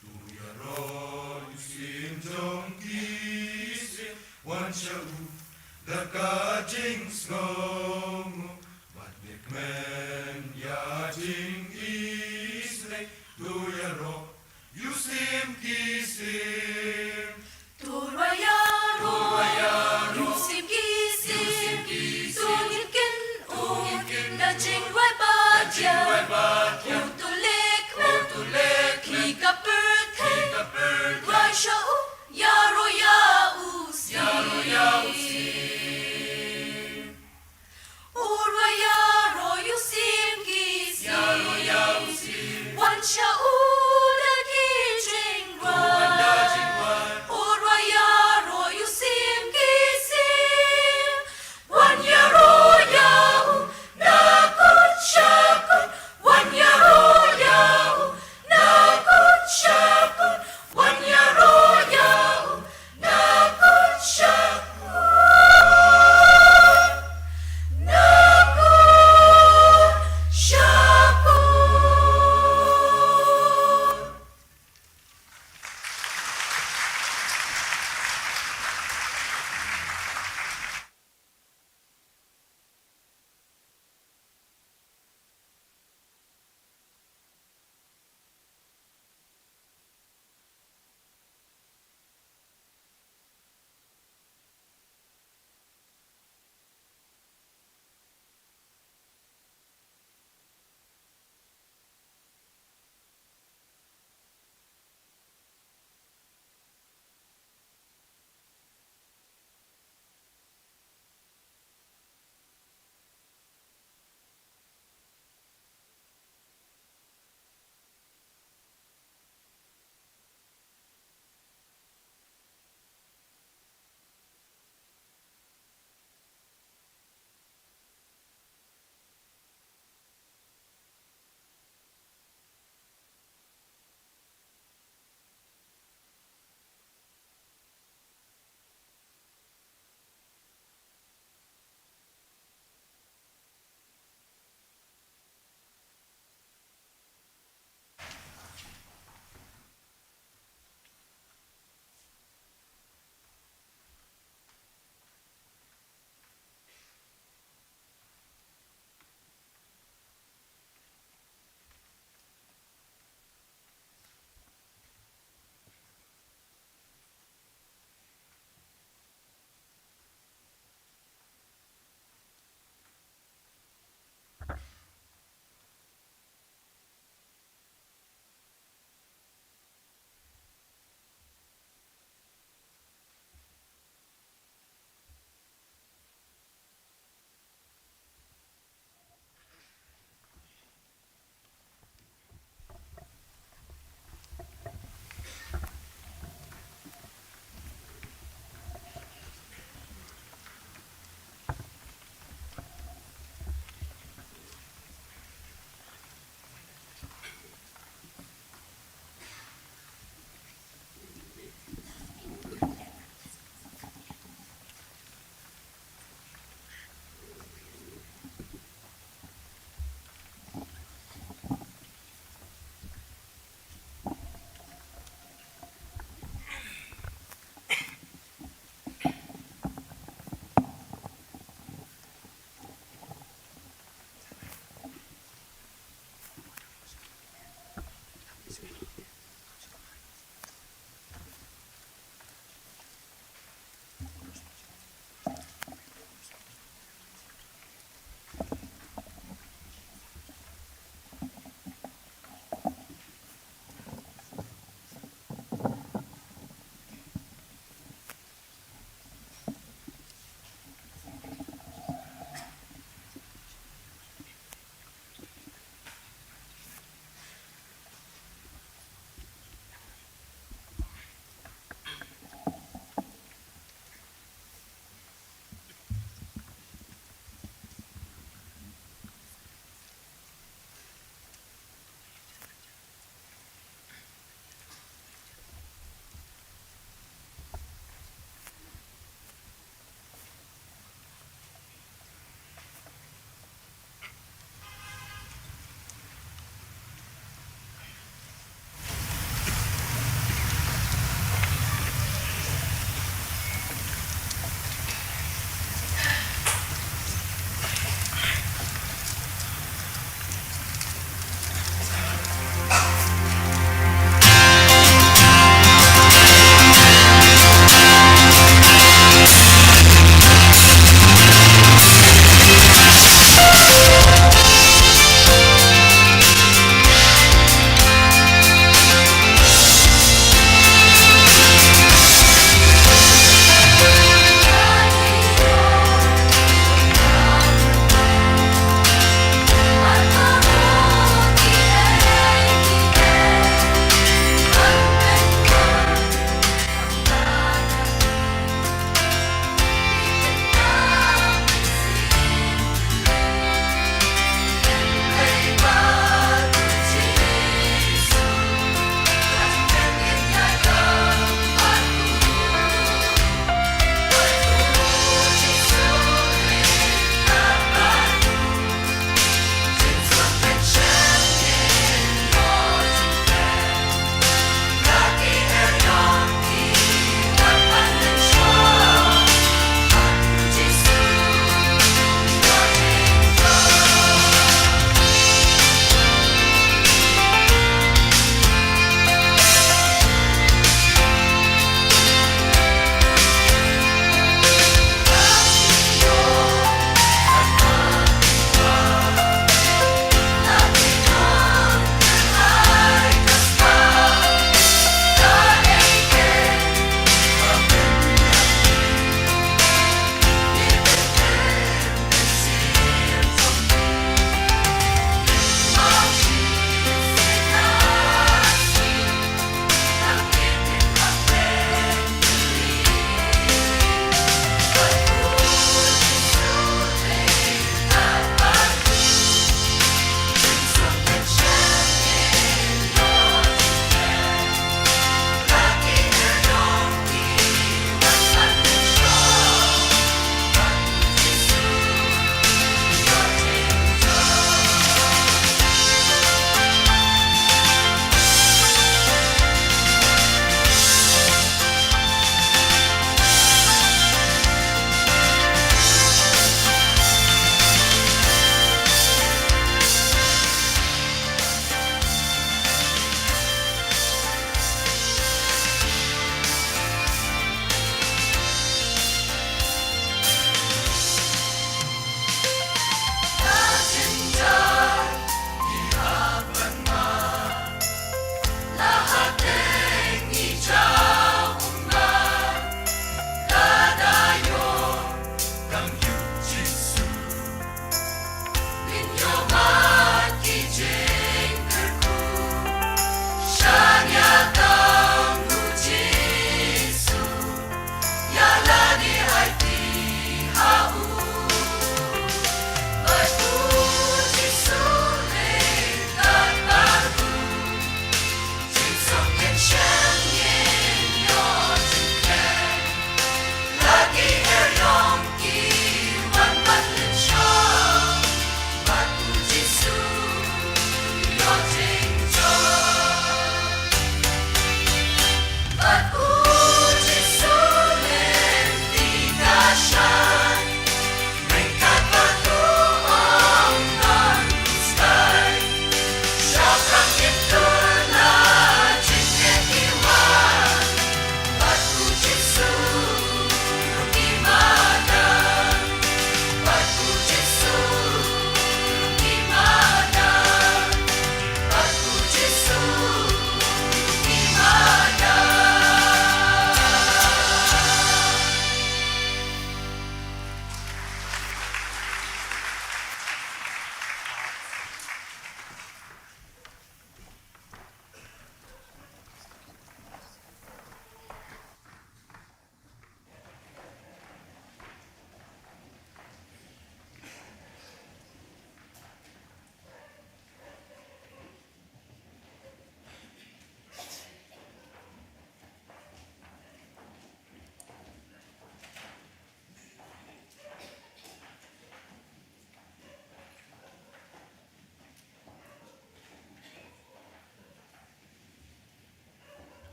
Tu ïaroh u sim jong ki sim, wan sha u da ka jingsngewnguh, wat leh kmen ïa jingisynei. Tu ïaroh u sim ki sim. Tu rwai ïaroh u sim ki sim. Tu ngin kynnoh da jingrwai ba ïa. Un tu leh kmen ïa ka pyrthei. Rwai sha u, ïaroh ïa u sim.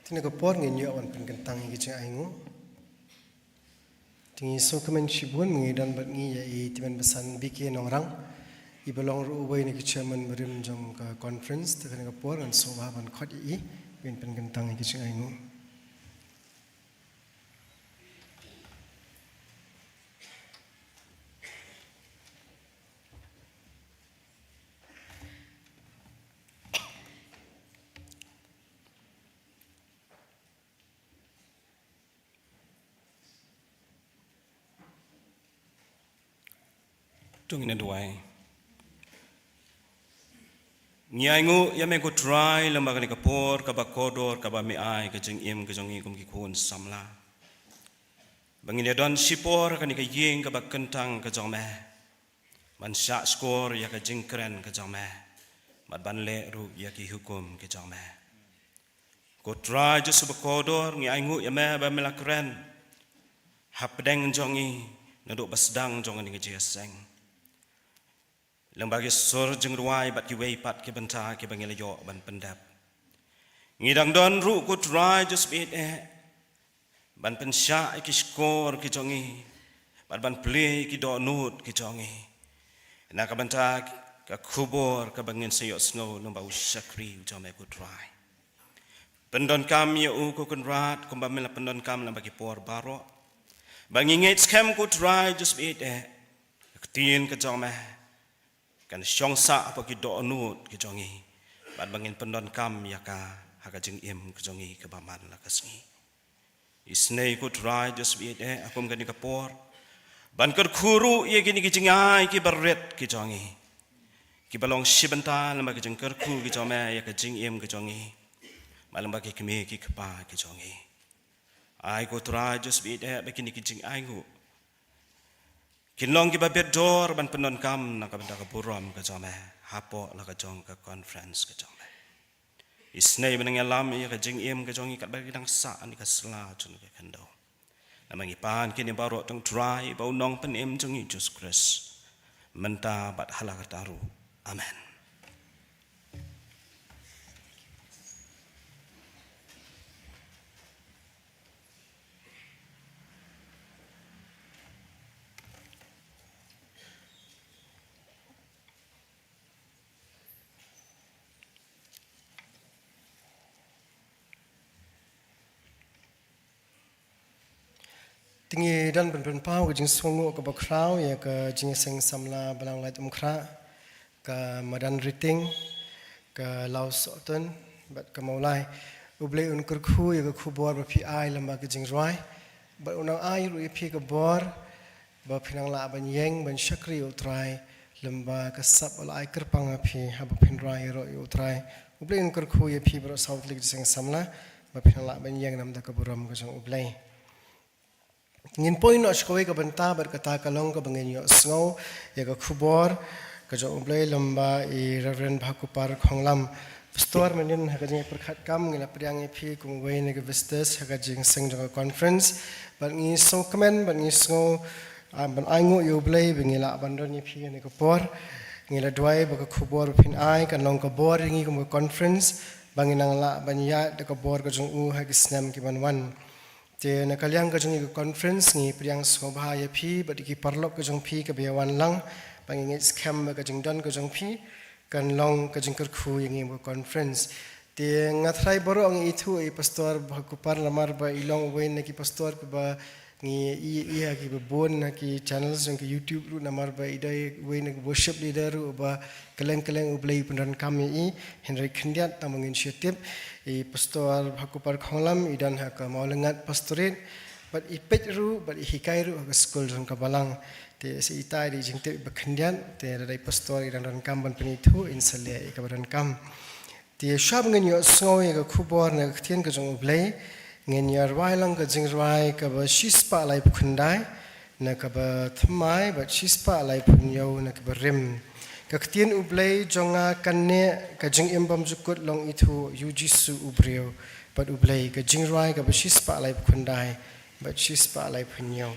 Te na ka por ngin ïoh ban pynkyntang ïa ki jingainguh. Te ngi sngewkmen shibun ba ngi don bad ngi ïa i Tymmen Basan B K Nongrang, i ba long ruh uwei na ki chairman barim jong ka conference. Te kane ka por ngan sngewbha ban khot ïa i ban pynkyntang ïa ki jingainguh. To ngin ïa duwai. Ngi ainguh ïa me ko Trai lem bad kane ka por kaba kordor kaba me ai ka jingim ka jong ngi kum ki khun samla, ba ngin ïa don shipor ha kane ka ïing kaba kyntang ka jong me, ban shah shkor ïa ka jingkren ka jong me bad ban leh ruh ïa ki hukum ka jong me. Ko Trai Jisu ba kordor, ngi ainguh ïa me ba me la kren hapdeng jong ngi naduh ba sdang jong kane ka jingïaseng, lem bad ki sur jingrwai bad kiwei pat ki bynta kiba ngi la ïoh ban pyndep. Ngi dang don ruh ko Trai Jisu ba ïeit eh ban pynshah ïa ki shkor ki jong ngi bad ban plie ïa ki dohnud ki jong ngi na ka bynta ka khubor kaba ngin sa ïohsngew lyngba u shakri u jong me ko Trai. Pyndonkam ïa u ko Kynrad kumba me la pyndonkam lyngba ki por baroh, ba ngi ngeit skhem ko Trai Jisu ba ïeit eh, ka ktien ka jong me kan shong sah hapoh ki dohnud ki jong ngi bad ba ngin pyndonkam ïa ka ha ka jingim ka jong ngi kaba man la ka sngi. Isynei ko Trai Jisu ba ïeit eh, ha kum kane ka por, ban kyrkhu ruh ïa kine ki jingai kiba rit ki jong ngi, kiba long shi bynta lem bad ka jingkyrkhu ki jong me ïa ka jingim ka jong ngi bad lem bad ki kmie ki kpa ki jong ngi. Ai ko Trai Jisu ba ïeit eh, ba kine ki jingainguh kin long kiba bit dor ban pyndonkam na ka bynta ka burom ka jong me hapoh la ka jong ka conference ka jong me. Isynei ban nang ïalam ïa ka jingim ka jong ngi katba ki dang sah na ka sla jong ka khyndew. Namar ngi pan kine baroh tang Trai bad u Nongpynim jong ngi Jisu Khrist, mynta bad hala karta ruh. Amen. Te ngi dang ban pynpaw ka jingsngewnguh kaba khraw ïa ka jingïaseng samla Balang Laitumkhrah, ka Madan Riting, ka Lawsohtun bad ka Mawlai. U Blei un kyrkhu ïa ka khubor ba phi ai lem bad ka jingrwai, bad un nang ai ruh ïa phi ka bor ba phin nang lah ban ïeng ban shakri ïa u Trai lem bad ka sap ba la ai kyrpang ïa phi haba phin rwai ïaroh ïa u Trai. U Blei un kyrkhu ïa phi baroh saw tylli ki jingïaseng samla ba phin nang lah ban ïeng na ka bynta ka burom ka jong u Blei. Ngin poi noh sha kawei ka bynta bad kata ka long kaba ngin ïohsngew ïa ka khubor ka jong u Blei lem bad i Reverend Bhakupar Khonglam. Pastor, mynhynnin ha ka jingïapyrkhat kam ngi la pdiang ïa phi kum uwei na ki visitors ha ka jingïaseng jong ka conference. Bad ngi sngewkmen bad ngi sngew, ah, ban ainguh ïa u Blei ba ngi lah ban don ïa phi ha kane ka por. Ngi la duwai ba ka khubor ba phin ai kan long ka bor ïa ngi kum ka conference, ba ngin nang lah ban ïaid da ka bor ka jong u ha ki snem ki ban wan. Te na ka liang ka jong ngi ka conference ngi pdiang sngewbha ïa phi bad ïa ki paralok ka jong phi kiba ïa wan lang, ba ngi ngeit skhem ba ka jingdon ka jong phi kan long ka jingkyrkhu ïa ngi ka conference. Te nga tharai baroh ngi ithuh i Pastor Bhakupar namar ba i long uwei na ki pastor kiba ngi ïohi ïa kiba bun na ki channels jong ki YouTube ruh namar ba i dei uwei na ki worship leader ruh ba kylleng kylleng u Blei u pyndonkam ïa i. Hynrei khyndiat tang ba ngin shu tip, i Pastor Bhakupar Khonglam i don ha ka Mawlyngngad Pastorate, bad i peit ruh bad i hikai ruh ha ka skul jong ka Balang. Te sa itai dei jingtip ba khyndiat, te lada i Pastor i dang donkam ban pynithuh, in sa leh ïa kaba donkam. Te shuwa ba ngin ïohsngew ïa ka khubor na ka ktien ka jong u Blei, ngin ïa rwai lang ka jingrwai kaba shispah laiphew khyndai na kaba thymmai bad shispah laiphew hynñiew na kaba rim. Ka ktien u Blei jong nga kan neh, ka jingim bymjukut long ithuh, ïa u Jisu u briew bad u Blei. Ka jingrwai kaba shispah laiphew khyndai bad shispah laiphew hynñiew.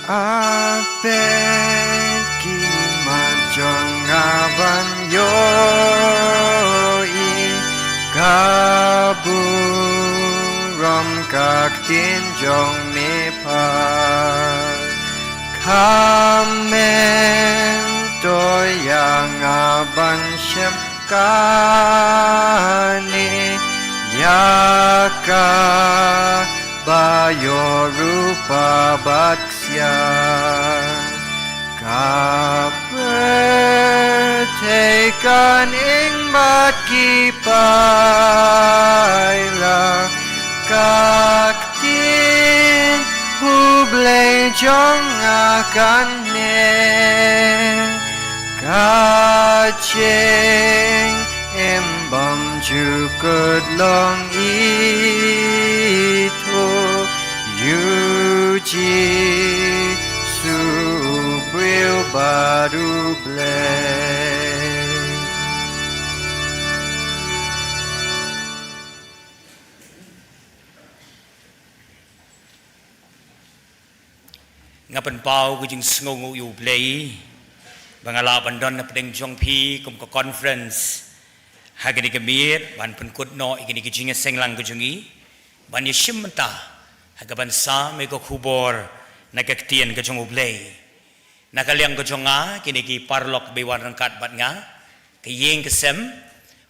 A peit ki mat jong nga ban ïohi ka burom ka ktien jong me pat. Kmen to ïa nga ban shem kane ïa kaba ïoh rupa bad ksiar. Ka pyrthei kan ing bad ki paila, ka ktien U Blei jong nga kan neh. Ka jingim bymjukut long ithuh ïa U Jisu, U briew bad U Blei. Nga pynpaw ka jingsngewnguh ïa U Blei ba nga lah ban don hapdeng jong phi kum ka conference ha kane ka miet ban pynkut noh ïa kane ka jingïaseng lang ka jong ngi, ban ïashim bynta ha kaban sam ïa ka khubor na ka ktien ka jong U Blei. Na ka liang ka jong nga, kine ki paralok ba wan ryngkat bad nga, ka ïing ka sem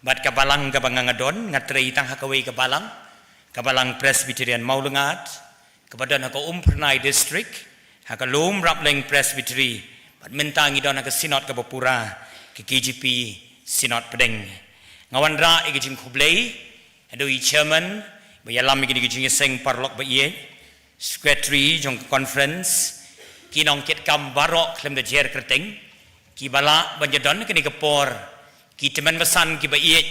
bad ka balang kaba nga nga don, nga trei tang ha kawei ka balang, ka Balang Presbyterian Mawlyngad, kaba don ha ka Umphyrnai District, ha ka Lum Rapleng Presbytery, bad mynta ngi don ha ka Synod kaba pura, ka K J P Synod Pdeng. Nga wanrah ïa ka jingkhublei haduh i Chairman ba ïalam ïa kine ki jingïaseng paralok ba ïeit, Secretary jong ka conference, ki nongkitkam baroh khlem da jer kyrteng, kiba lah ban ïadon kane ka por, ki tymmen basan kiba ïeit,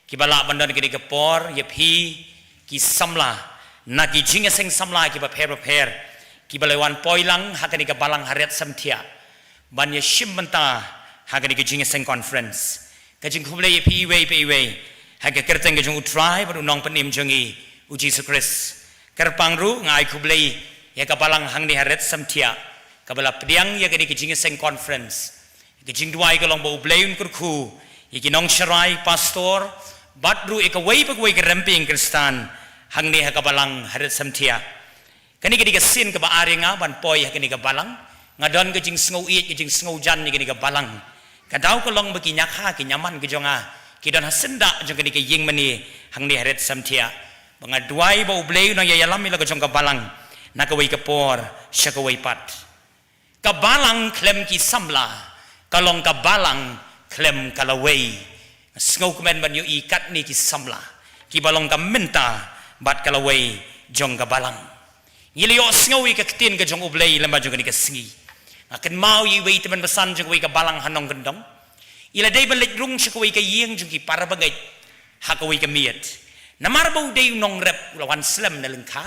kiba lah ban don kane ka por ïa phi ki samla na ki jingïaseng samla kiba pher bapher, kiba la wan poi lang ha kane ka balang ha Riat Samthiah ban ïashim bynta ha kane ka jingïaseng conference. Ka jingkhublei ïa phi iwei pa iwei ha ka kyrteng ka jong U Trai bad U Nongpynim jong ngi U Jisu Khrist. Kyrpang ruh nga ai khublei ïa ka balang hangne ha Riat Samthiah kaba la pdiang ïa kane ka jingïaseng conference. Ka jingduwai ka long ba U Blei un kyrkhu ïa ki nongsharai, pastor, bad ruh ïa kawei pa kawei ka rympei Khristan hangne ha ka balang ha Riat Samthiah. Kane ka dei ka sien kaba ar ïa nga ban poi ha kane ka balang. Nga don ka jingsngew ïeit, ka jingsngew jan ïa kane ka balang. Ka daw ka long ba ki ñiakha ki ñiamane ki jong nga ki don ha syndah jong kane ka ïing mane hangne ha Riat Samthiah. Ba nga duwai ba U Blei un nang ïa ïalam ïa la ka jong ka balang na kawei ka por sha kawei pat. Ka balang khlem ki samla ka long ka balang khlem ka lawei. Nga sngewkmen ban ïohi katne ki samla kiba long ka mynta bad ka lawei jong ka balang. Ngi la ïohsngew ïa ka ktien ka jong U Blei lem bad jong kane ka sngi. Nga kynmaw ïa iwei i tymmen basan jong kawei ka balang ha nongkyndong. I la dei ban leit rung sha kawei ka ïing jong ki para bangeit ha kawei ka miet. Namar ba u dei u nongrep u la wan slem na lyngkha.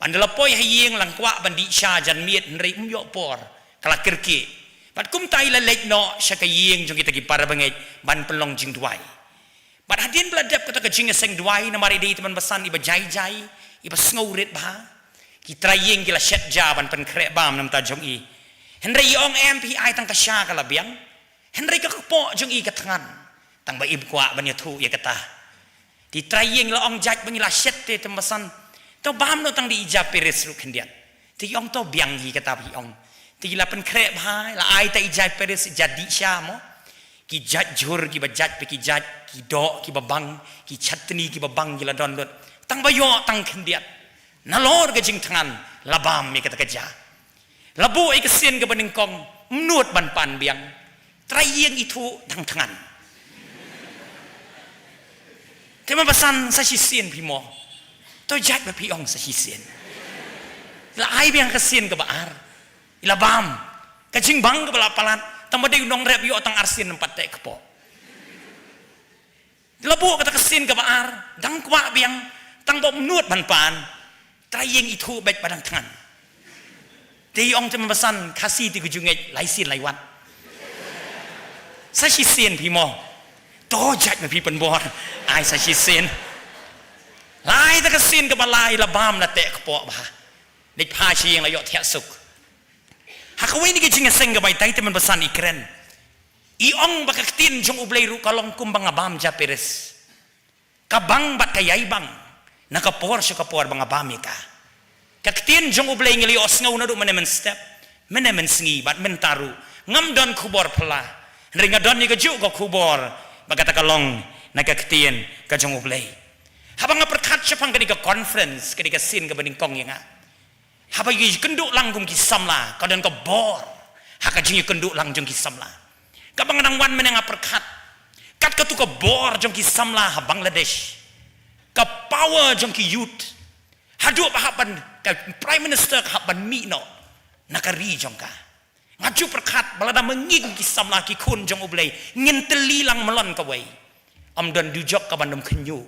Ban da la poi ha ïing la kwah ban dih sha jan miet hynrei um ïoh por ka la kyrkieh. Bad kumta i la leit noh sha ka ïing jong kita ki para bangeit ban pynlong jingduwai. Bad hadien ba la dep kata ka jingïaseng duwai namar i dei i tymmen basan iba jai jai, iba sngew rit bha. Ki trai ïing ki la shet ja ban pynkhreh bam na bynta jong i. Hynrei i ong em phi ai tang ka sha ka la biang. Hynrei ka kpoh jong i ka thngan. Tang ba im kwah ban ïathuh ïa kata. Te i trai ïing la ong jait ba ngi la shet te tymmen basan. To bam noh tang da i ja Paris ruh khyndiat. Te i ong to biang hi kata ba i ong. Te i la pynkhreh bha, la ai ta i ja Paris, i ja dih sha mo. Ki jait jhur kiba jait pa ki jait, ki doh kiba bang, ki chatni kiba bang ki la don lut. Tang ba ïoh tang khyndiat. Nalor ka jingthngan la bam ïa kata ka ja. La buh ïa ka sien kaba nyngkong, mut ban pan biang. Trai ïing ithuh dang thngan. Te ma ba san sa shisien phi mo. To jait ba phi ong sa shisien. La ai biang ka sien kaba ar. I la bam. Ka jingbang kaba la palat. Tang ba dei u nongrep ïoh tang arsien em pat teh kpoh. La buh kata ka sien kaba ar, dang kwah biang, tang ba mut ban pan, trai ïing ithuh beit ba dang thngan. Te i ong te ma ba san, Khasi te ka jingngeit, lai sien lai wat. Sa shisien phi mo. To jait ma phi pynbor, ai sa shisien. Lai ta ka sien kaba lai la bam la teh kpoh bha. Leit pha sha ïing la ïoh thiah suk. Ha kawei na ki jingïaseng kaba ïatai te mynbasan i kren, i ong ba ka ktien jong U Blei ruh ka long kumba nga bam ja peris. Ka bang bad ka ïai bang na ka por sha ka por ba nga bam ïa ka. Ka ktien jong U Blei ngi la ïohsngew naduh mynne mynstep, mynne mynsngi bad mynta ruh. Ngam don khubor phylla, hynrei nga don ïa kajuh ka khubor ba kata ka long na ka ktien ka jong U Blei. Haba nga pyrkhat shaphang kane ka conference, kane ka sien kaba nyngkong ïa nga, haba ngi ïakynduh lang kum ki samla, ka don ka bor ha ka jingïakynduh lang jong ki samla. Kaba nga dang wan mynne nga pyrkhat, kat katu ka bor jong ki samla ha Bangladesh, ka power jong ki youth, haduh ba hap ban, ka Prime Minister ka hap ban mih noh na ka ri jong ka. Nga ju pyrkhat ba lada ma ngi kum ki samla, ki khun jong U Blei, ngin tylli lang madan kawei, ym don dujok kaban ym khynñiuh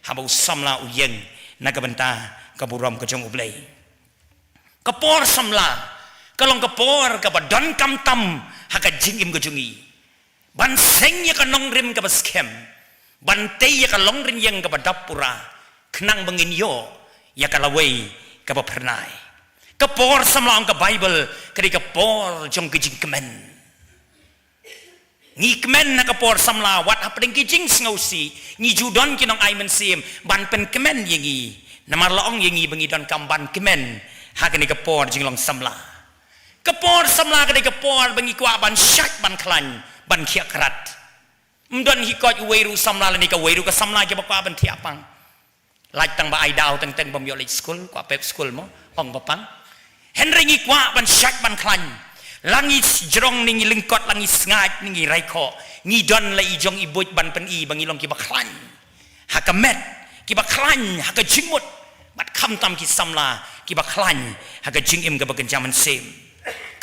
haba u samla u ïeng na ka bynta ka burom ka jong U Blei. Ka por samla ka long ka por kaba donkam tam ha ka jingim ka jong ngi, ban seng ïa ka nongrim kaba skhem, ban tei ïa ka longrynieng kaba dap pura, khnang ba ngin ïoh ïa ka lawei kaba phyrnai. Ka por samla, ong ka Baibl, ka dei ka por jong ka jingkmen. Ngi kmen ha ka por samla wat hapdeng ki jingsngewsih, ngi ju don ki nongai mynsiem ban pynkmen ïa ngi. Namar la ong ïa ngi ba ngi donkam ban kmen ha kane ka por jinglong samla. Ka por samla ka dei ka por ba ngi kwah ban shait ban khlaiñ, ban khiah krat. Ym don hi koit uwei ruh u samla lane kawei ruh ka samla kiba kwah ban thiah pang. Lait tang ba ai daw teng teng bym ïoh leit skul, kwah pep skul mo, ong ba pang. Hynrei ngi kwah ban shait ban khlaiñ. La ngi jrong ne ngi lyngkot, la ngi sngaid ne ngi raikhoh, ngi don la i jong i buit ban pyni ba ngi long kiba khlaiñ ha ka met, kiba khlaiñ ha ka jingmut, bad khamtam ki samla kiba khlaiñ ha ka jingim kaba kynja mynsiem.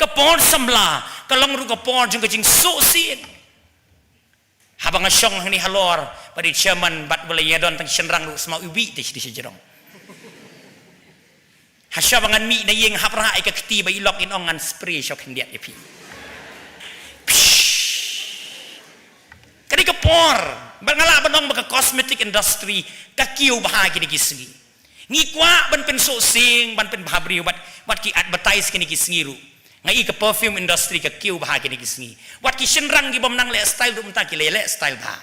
Ka por samla ka long ruh ka por jong ka jingsuhsieng. Haba nga shong hangne halor, bad i chairman bad ba la ïa don tang shynrang ruh sma u bih te shi te shi jrong. Hashwa ba ngan mih na ïing hap rah ïa ka kti ba i lok in ong ngan spray sha khyndiat ïa phi. Psh. Ka dei ka por ba nga lah ban ong ba ka cosmetic industry ka kiew bha kine ki sngi. Ngi kwah ban pynsuhsieng, ban pynbhabriew, bad, bad ki advertise kine ki sngi ruh. Nga i ka perfume industry ka kiew bha kine ki sngi. Wat ki shynrang kibym nang leh style ruh mynta ki leh, leh style bha.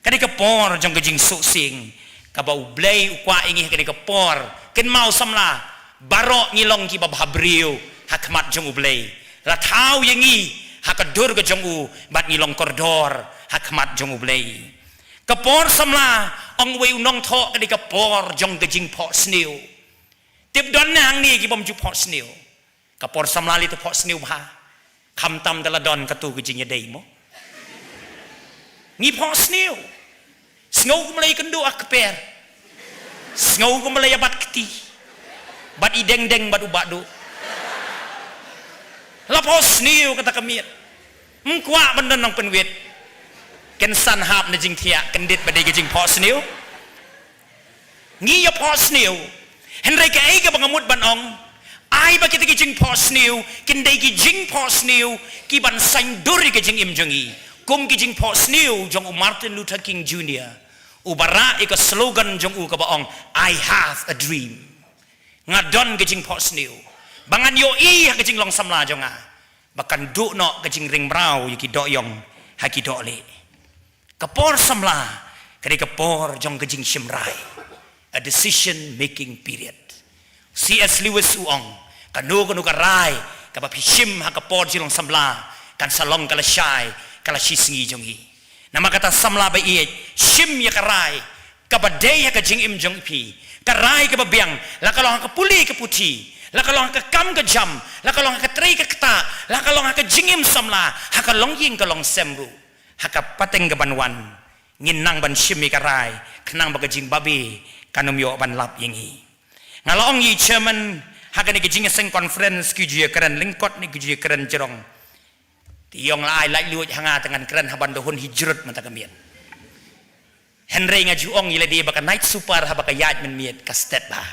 Ka dei ka por jong ka jingsuhsieng kaba U Blei u kwah ïa ngi ha kane ka por. Kynmaw samla, baroh ngi long kiba bhabriew ha khmat jong U Blei. La thaw ïa ngi ha ka dur ka jong u bad ngi long kordor ha khmat jong U Blei. Ka por samla, ong uwei u nongthoh, ka dei ka por jong ka jingphohsniew. Tip don ne hangne kibym ju phohsniew? Ka por samla lei te phohsniew bha. Khamtam da la don katu ka jingïadei mo. Ngi phohsniew. Sngew kumba la ïakynduh ha kper. Sngew kumba la ïabat kti bad i deng deng bad u Bah Duh. La phohsniew kata ka miet. Ym kwah ban don nongpynwit. Kynsan hap na jingthiah kyndit ba dei ka jingphohsniew. Ngi ïa phohsniew. Hynrei kaei kaba nga mut ban ong, ai ba kita ki jingphohsniew kin dei ki jingphohsniew kiban saiñdur ïa ka jingim jong ngi, kum ki jingphohsniew jong u Martin Luther King Junior, uba rah ïa ka slogan jong u kaba ong, "I have a dream." Nga don ka jingphohsniew ba ngan ïohi ha ka jinglong samla jong nga ba kan duh noh ka jingring mraw ïa ki dohïong ha ki dohlieh. Ka por samla ka dei ka por jong ka jingshim rai, a decision making period. C S Lewis u ong, kano kano ka rai kaba phi shim ha ka por jinglong samla kan sa long ka lashai, ka lashisngi jong ngi. Namar kata samla ba ïeit, shim ïa ka rai kaba dei ha ka jingim jong phi, ka rai kaba biang, la ka long ha ka pule ka puthi, la ka long ha ka kam ka jam, la ka long ha ka trei ka ktah, la ka long ha ka jingim samla, ha ka longïing ka longsem ruh. Ha ka pateng kaban wan, ngin nang ban shim ïa ka rai khnang ba ka jingbabe kan ym ïoh ban lap ïa ngi. Nga la ong ïa i chairman ha kane ka jingïaseng conference, ki ju ïakren lyngkot ne ki ju ïakren jrong. Te ïong la ai laitluid ha nga te ngan kren ha ban da hun hijrut mynta ka miet. Hynrei nga ju ong ïa lade ba ka night super haba ka ïaid mynmiet ka stet bha.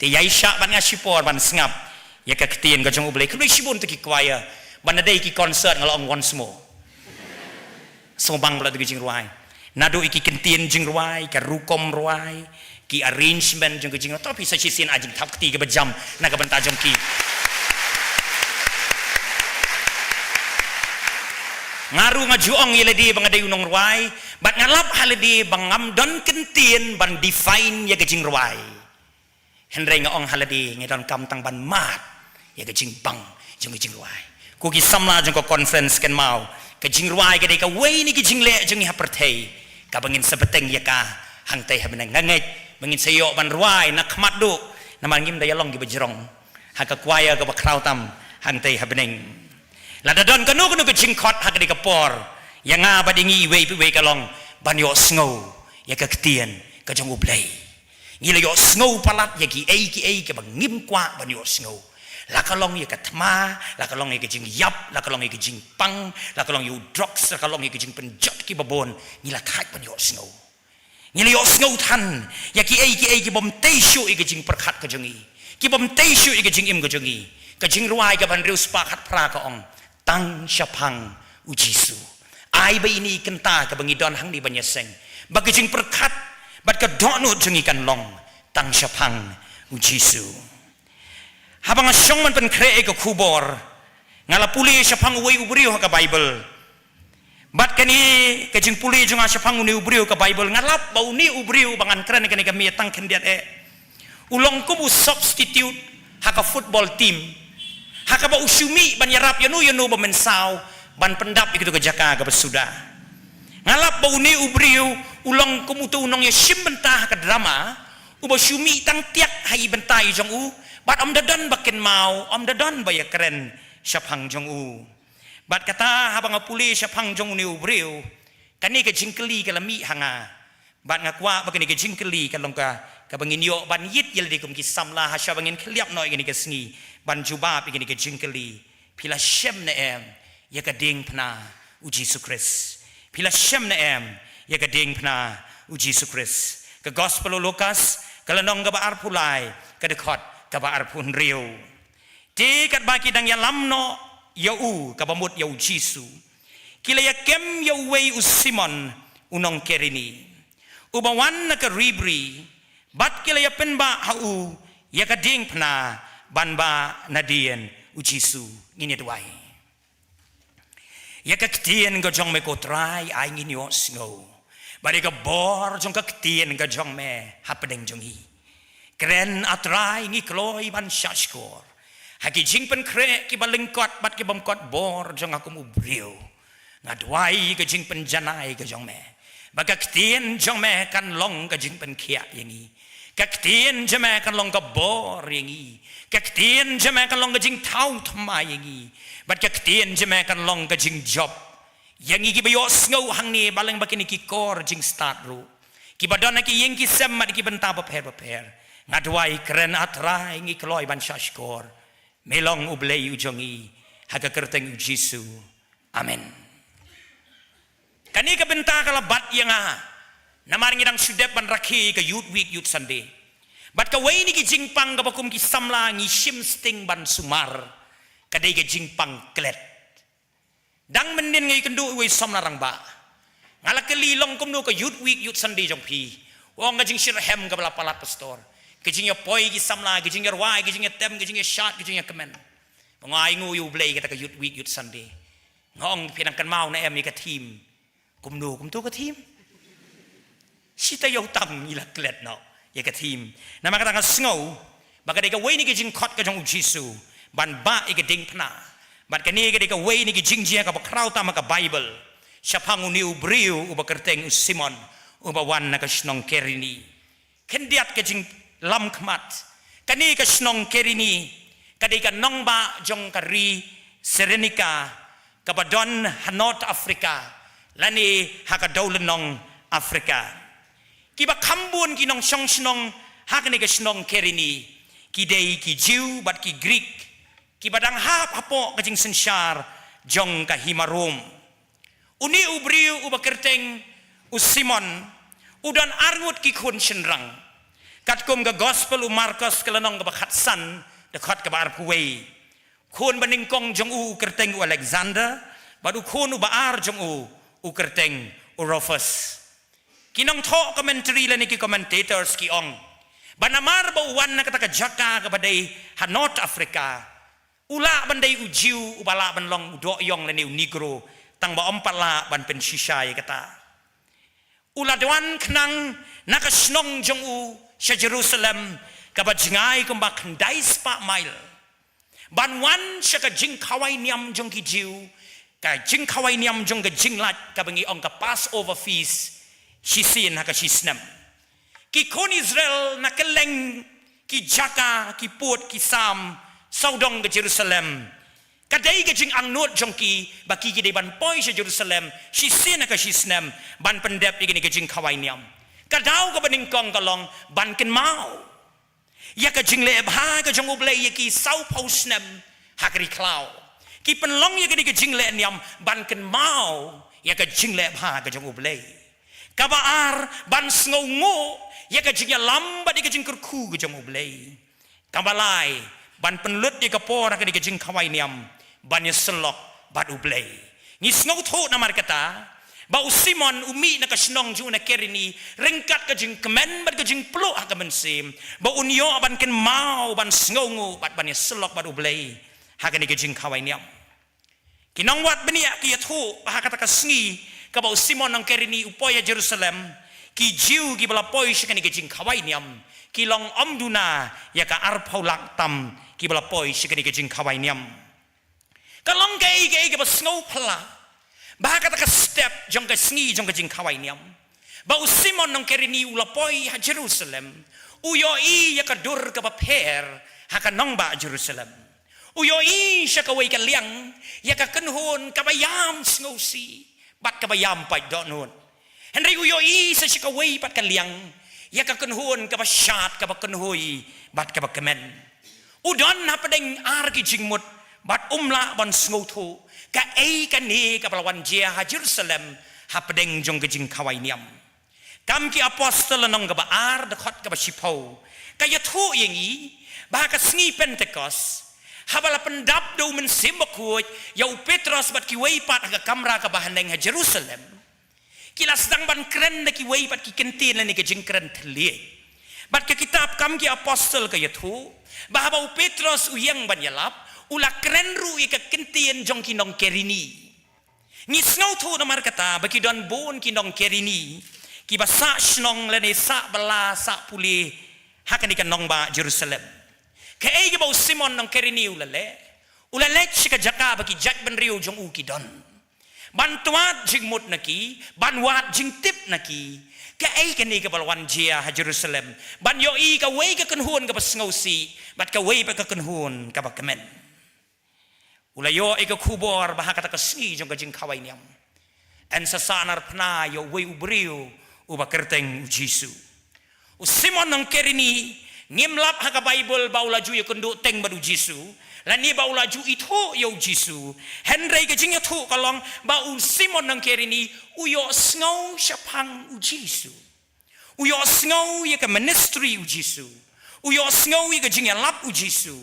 Te ïai shah bad nga shipor ban sngap ïa ka ktien ka jong U Blei. Khublei shibun to ki choir. Ban da dei ki concert nga la ong once more. Sngewbang ba la da ki jingrwai. Naduh ïa ki kyntien jingrwai, ka rukom rwai, ki arrangement jong ki jingrwai. To phi sa shisien ai jingthap kti kaba jam na ka bynta jong ki. Nga ruh nga ju ong ïa lade ba nga dei u nongrwai, bad nga lap ha lade ba ngam don kyntien ban define ïa ka jingrwai. Hynrei nga ong ha lade nga donkam tang ban mad ïa ka jingpang jong ka jingrwai. Ko ki samla jong ka conference, kynmaw, ka jingrwai ka dei kawei na ki jingleh jong ngi ha pyrthei, kaba ngin sa bteng ïa ka hangtei ha bneng. Nga ngeit ba ngin sa ïoh ban rwai na khmat duh, namar ngim da ïalong kiba jrong ha ka choir kaba khraw tam hangtei ha bneng. Lada don kano kano ka jingkhot ha kane ka por, ïa nga bad ïa ngi iwei pa iwei ka long ban ïohsngew ïa ka ktien ka jong U Blei. Ngi la ïohsngew palat ïa kiei kiei kiba ngim kwah ban ïohsngew. La ka long ïa ka thma, la ka long ïa ka jingïap, la ka long ïa ka jingpang, la ka long ïa u drugs, la ka long ïa ka jingpynjot kiba bun, ngi la thait ban ïohsngew. Ngi la ïohsngew than ïa kiei kiei kibym tei shuh ïa ka jingpyrkhat ka jong ngi, kibym tei shuh ïa ka jingim ka jong ngi. Ka jingrwai kaba hynriew spah khatphra ka ong, tang shaphang U Jisu. Ai ba ine i kynta kaba ngi don hangne ban ïaseng, ba ka jingpyrkhat bad ka dohnud jong ngi kan long tang shaphang U Jisu. Haba nga shong ban pynkhreh ïa ka khubor, nga la pule shaphang uwei u briew ha ka Bible. Bad kane ka jingpule jong nga shaphang une u briew ha ka Bible, nga lap ba une u briew ba ngan kren ïa kane ka miet tang khyndiat eh, u long kum u substitute ha ka football team, ha kaba u shu mih ban ïarap ïano ïano ba mynsaw ban pyndap ïa kito ka jaka kaba suda. Nga lap ba une u briew u long kum uto u nongïashim bynta ha ka drama, uba shu mih tang tiak ha i bynta i jong u, bad ym da don ba kynmaw, ym da don ba ïakren shaphang jong u. Bad kata haba nga pule shaphang jong une u briew, kane ka jingkylli ka la mih ha nga. Bad nga kwah ba kane ka jingkylli ka long ka, kaba ngin ïoh ban ïit ïa lade kum ki samla, ha shwa ba ngin khylliap noh ïa kane ka sngi ban jubab ïa kane ka jingkylli. Phi la shem ne em ïa ka diengphna u Jisu Khrist? Phi la shem ne em ïa ka diengphna u Jisu Khrist? Ka Gospel u Lukas, ka lynnong kaba arphew lai, ka dkhot kaba arphew hynriew. Te katba ki dang ïalam noh ïa u, kaba mut ïa u Jisu, ki la ïakem ïa uwei u Simon u nong Kirini, uba wan na ka ri bri, bad ki la ïapynbah ha u ïa ka diengphna ban bah nadien u Jisu. Ngin ïa duwai. Ïa ka ktien ka jong me ko Trai, ai ngin ïohsngew. Bad ïa ka bor jong ka ktien ka jong me hapdeng jong ngi. Kren A Trai, ngi kloi ban shah shkor ha ki jingpynkhreh kiba lyngkot bad ki bym kot bor jong nga kum u briew. Nga duwai ka jingpynjanai ka jong me, ba ka ktien jong me kan long ka jingpynkhiah ïa ngi. Ka ktien jong me kan long ka bor ïa ngi. Ka ktien jong me kan long ka jingthaw thma ïa ngi. Bad ka ktien jong me kan long ka jingjop ïa ngi kiba ïohsngew hangne, balei ba kine ki kor jingstad ruh, kiba don ha ki ïing ki sem bad ki bynta bapher bapher. Nga duwai, kren A Trai, ngi kloi ban shah shkor. Me long U Blei u jong ngi, ha ka kyrteng u Jisu. Amen. Kane ka bynta ka la bat ïa nga namar ngi dang shu dep ban rakhe ka Youth Week, Youth Sunday. Bad kawei na ki jingpang kaba kum ki samla ngi shim sting ban sumar, ka dei ka jingpang klet. Dang mynnin nga ïakynduh uwei u samla rangbah. Nga la kylli, long kumno ka Youth Week, Youth Sunday jong phi? U ong, ka jingshitrhem kaba la palat, pastor. Ka jingïapoi ki samla, ka jingïarwai, ka jingïatem, ka jingïashad, ka jingïakmen. Ba nga ai nguh ïa U Blei kata ka Youth Week, Youth Sunday. Nga ong, phi dang kynmaw ne em ïa ka theme? Kumno kumto ka theme? Shi taïew tam ngi la klet noh ïa ka theme. Namar kata nga sngew ba ka dei kawei na ki jingkhot ka jong u Jisu ban bah ïa ka diengphna. Bad kane ka dei kawei na ki jingjia kaba khraw tam ha ka Bible, shaphang une u briew uba kyrteng u Simon, uba wan na ka shnong Kirini. Khyndiat ka jinglam khmat. Kane ka shnong Kirini ka dei ka nongbah jong ka ri Cyrenaica, kaba don ha North Africa, lane ha ka dewlynnong Africa. Kiba kham bun ki nongshong shnong ha kane ka shnong Kirini ki dei ki Jiw bad ki Grik, kiba dang hap hapoh ka jingsynshar jong ka hima Rom. Une u briew uba kyrteng u Simon u don arngut ki khun shynrang. Katkum ka Gospel u Markos ka lynnong kaba khatsan, dkhot kaba arphew wei. Khun banyngkong jong u u kyrteng u Alexander, bad u khun uba ar jong u u kyrteng u Rufus. Ki nongthoh commentary lane ki commentators ki ong ba namar ba u wan na kata ka jaka kaba dei ha North Africa, u lah ban dei u Jiw uba lah ban long u dohïong lane u Negro tang ba ym pat lah ban pynshisha ïa kata. U la wan khnang na ka shnong jong u sha Jerusalem, kaba jngai kumba khyndai spah mail, ban wan sha ka jingkhawai niam jong ki Jiw, ka jingkhawai niam jong ka jinglait kaba ngi ong ka Passover feast, shisien ha ka shisnem. Ki khun Israel na kylleng ki jaka, ki pud, ki sam sawdong ka Jerusalem, ka dei ka jingangnud jong ki ba ki ki dei ban poi sha Jerusalem shisien ha ka shisnem ban pyndep ïa kane ka jingkhawai niam. Ka daw kaba nyngkong ka long ban kynmaw ïa ka jingleh bha ka jong U Blei ïa ki sawphew snem ha ka ri khlaw. Ki pynlong ïa kane ka jingleh niam ban kynmaw ïa ka jingleh bha ka jong U Blei. Kaba ar, ban sngewnguh ïa ka jingïalam bad ïa ka jingkyrkhu ka jong U Blei. Kaba lai, ban pynlut ïa ka por ha kane ka jingkhawai niam ban ïasyllok bad U Blei. Ngi sngewthuh namar kata ba u Simon u mih na ka shnong jong u na Kirini ryngkat ka jingkmen bad ka jingpluh ha ka mynsiem, ba un ïoh ban kynmaw, ban sngewnguh bad ban ïasyllok bad U Blei ha kane ka jingkhawai niam. Ki nongwad bniah ki ïathuh ba ha kata ka sngi kaba u Simon nong Kirini u poi ha Jerusalem, ki Jiw kiba la poi sha kane ka jingkhawai niam ki long ym duna ïa ka arphew lak tam kiba la poi sha kane ka jingkhawai niam. Ka long kaei kaei kaba sngewphylla ba ha kata ka step jong ka sngi jong ka jingkhawai niam, ba u Simon nong Kirini u la poi ha Jerusalem, u ïohi ïa ka dur kaba pher ha ka nongbah Jerusalem. U ïohi sha kawei ka liang ïa ka kynhun kaba ïam sngewsih bad kaba ïam pait dohnud. Hynrei u ïohi sa sha kawei pat ka liang ïa ka kynhun kaba shad, kaba kynhun bad kaba kmen. U don hapdeng ar ki jingmut bad um lah ban sngewthuh kaei kane kaba la wan jia ha Jerusalem hapdeng jong ka jingkhawai niam. Kam Ki Apostol lynnong kaba ar, dkhot kaba shiphew, ka ïathuh ïa ngi ba ha ka sngi Pentekost, haba la pyndap da u Mynsiem Bakhuid ïa u Petros bad kiwei pat ha ka kamra kaba haneng ha Jerusalem, ki la sdang ban kren da kiwei pat ki kyntien lane ka jingkren thylliej. Bad ka kitab Kam Ki Apostol ka ïathuh ba haba u Petros u ïeng ban ïalap, u la kren ruh ïa ka kyntien jong ki nong Kirini. Ngi sngewthuh namar kata ba ki don bun ki nong Kirini kiba sah shnong lane sah bylla, sah pule ha kane ka nongbah Jerusalem. Kaei kaba u Simon nong Kirini u la leh? U la leit sha ka jaka ba ki jaitbynriew jong u ki don, ban wad jingmut na ki, ban wad jingtip na ki kaei kane kaba la wan jia ha Jerusalem, ban ïohi kawei ka kynhun kaba sngewsih bad kawei pat ka kynhun kaba kmen. U la ïoh ïa ka khubor ba ha kata ka sngi jong ka jingkhawai niam, yn sa sahnarphna ïa uwei u briew uba kyrteng u Jisu. U Simon nong Kirini, ngim lap ha ka Baibl ba u la ju ïakynduh teng bad u Jisu lane ba u la ju ithuh ïa u Jisu. Hynrei ka jingïathuh ka long ba u Simon nong Kirini u ïohsngew shaphang u Jisu. U ïohsngew ïa ka ministry u Jisu. U ïohsngew ïa ka jingïalap u Jisu,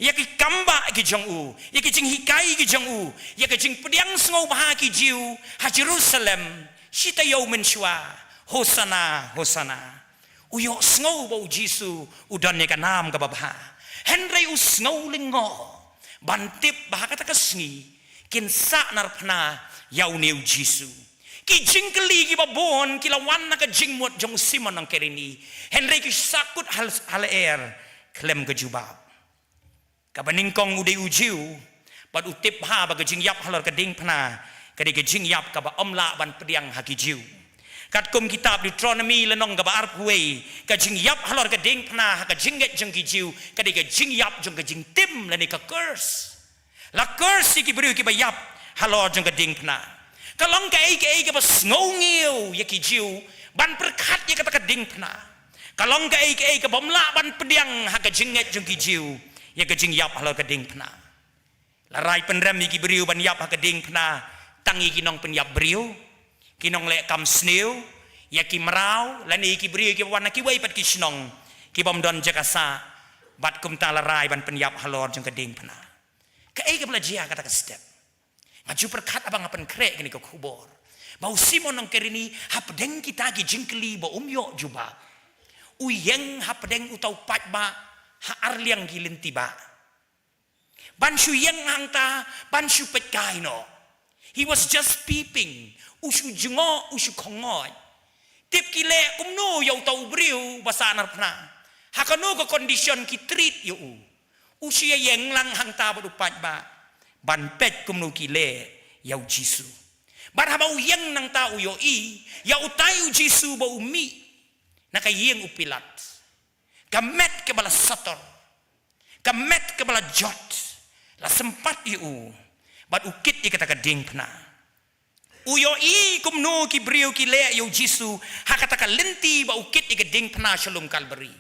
ïa ki kambah ki jong u, ïa ki jinghikai ki jong u, ïa ka jingpdiang sngewbha ki Jiw ha Jerusalem, shi taïew mynshuwa, Hosana, Hosana. U ïohsngew ba u Jisu u don ïa ka nam kaba bha. Hynrei u sngew lyngngoh ban tip ba ha kata ka sngi kin sahnarphna ïa une u Jisu. Ki jingkylli kiba bun ki la wan na ka jingmut jong u Simon nong Kirini, hynrei ki sahkut ha lyer khlem ka jubab. Kaba nyngkong u dei u Jiw bad u tip bha ba ka jingïap halor ka diengphna ka dei ka jingïap kaba ym lah ban pdiang ha ki Jiw. Katkum kitab Deuteronomi lynnong kaba arphew wei, ka jingïap halor ka diengphna ha ka jingngeit jong ki Jiw ka dei ka jingïap jong ka jingtim lane ka curse. La curse ïa ki briew kiba ïap halor jong ka diengphna. Ka long kaei kaei kaba sngewngiew ïa ki Jiw ban pyrkhat ïa kata ka diengphna. Ka long kaei kaei kaba ym lah ban pdiang ha ka jingngeit jong ki Jiw ïa ka jingïap halor ka diengphna. La rai pynrem ïa ki briew ban ïap ha ka diengphna tang ïa ki nongpynïap briew, ki nongleh kam sniew, ïa ki mraw lane ïa ki briew kiba wan na kiwei pat ki shnong kiba ym don jaka sah. Bad kumta la rai ban pynïap halor jong ka diengphna. Kaei kaba la jia kata ka step? Nga ju pyrkhat haba nga pynkhreh kane ka khubor ba u Simon nong Kirini, hapdeng kita ki jingkylli ba um ïoh jubab, u ïeng hapdeng uta u paidbah ha arliang ki lynti bah, ban shu ïeng hangta ban shu peit kai noh. He was just peeping. U shu jngoh, u shu khongoi. Tip ki leh kumno ïa uta u briew ba sah narphna. Ha kano ka condition ki treat ïa u. U shu ïeng lang hangta bad u paidbah ban peit kumno ki leh ïa u Jisu. Bad haba u ïeng nangta u ïohi ïa utai u Jisu ba u mih na ka ïing u Pilat. Ka met kaba la sator, ka met kaba la jot, la sympat ïa u, bad u kit ïa kata ka diengphna. U ïohi kumno ki briew ki leh ïa u Jisu ha kata ka lynti ba u kit ïa ka diengphna sha lum Kalbari.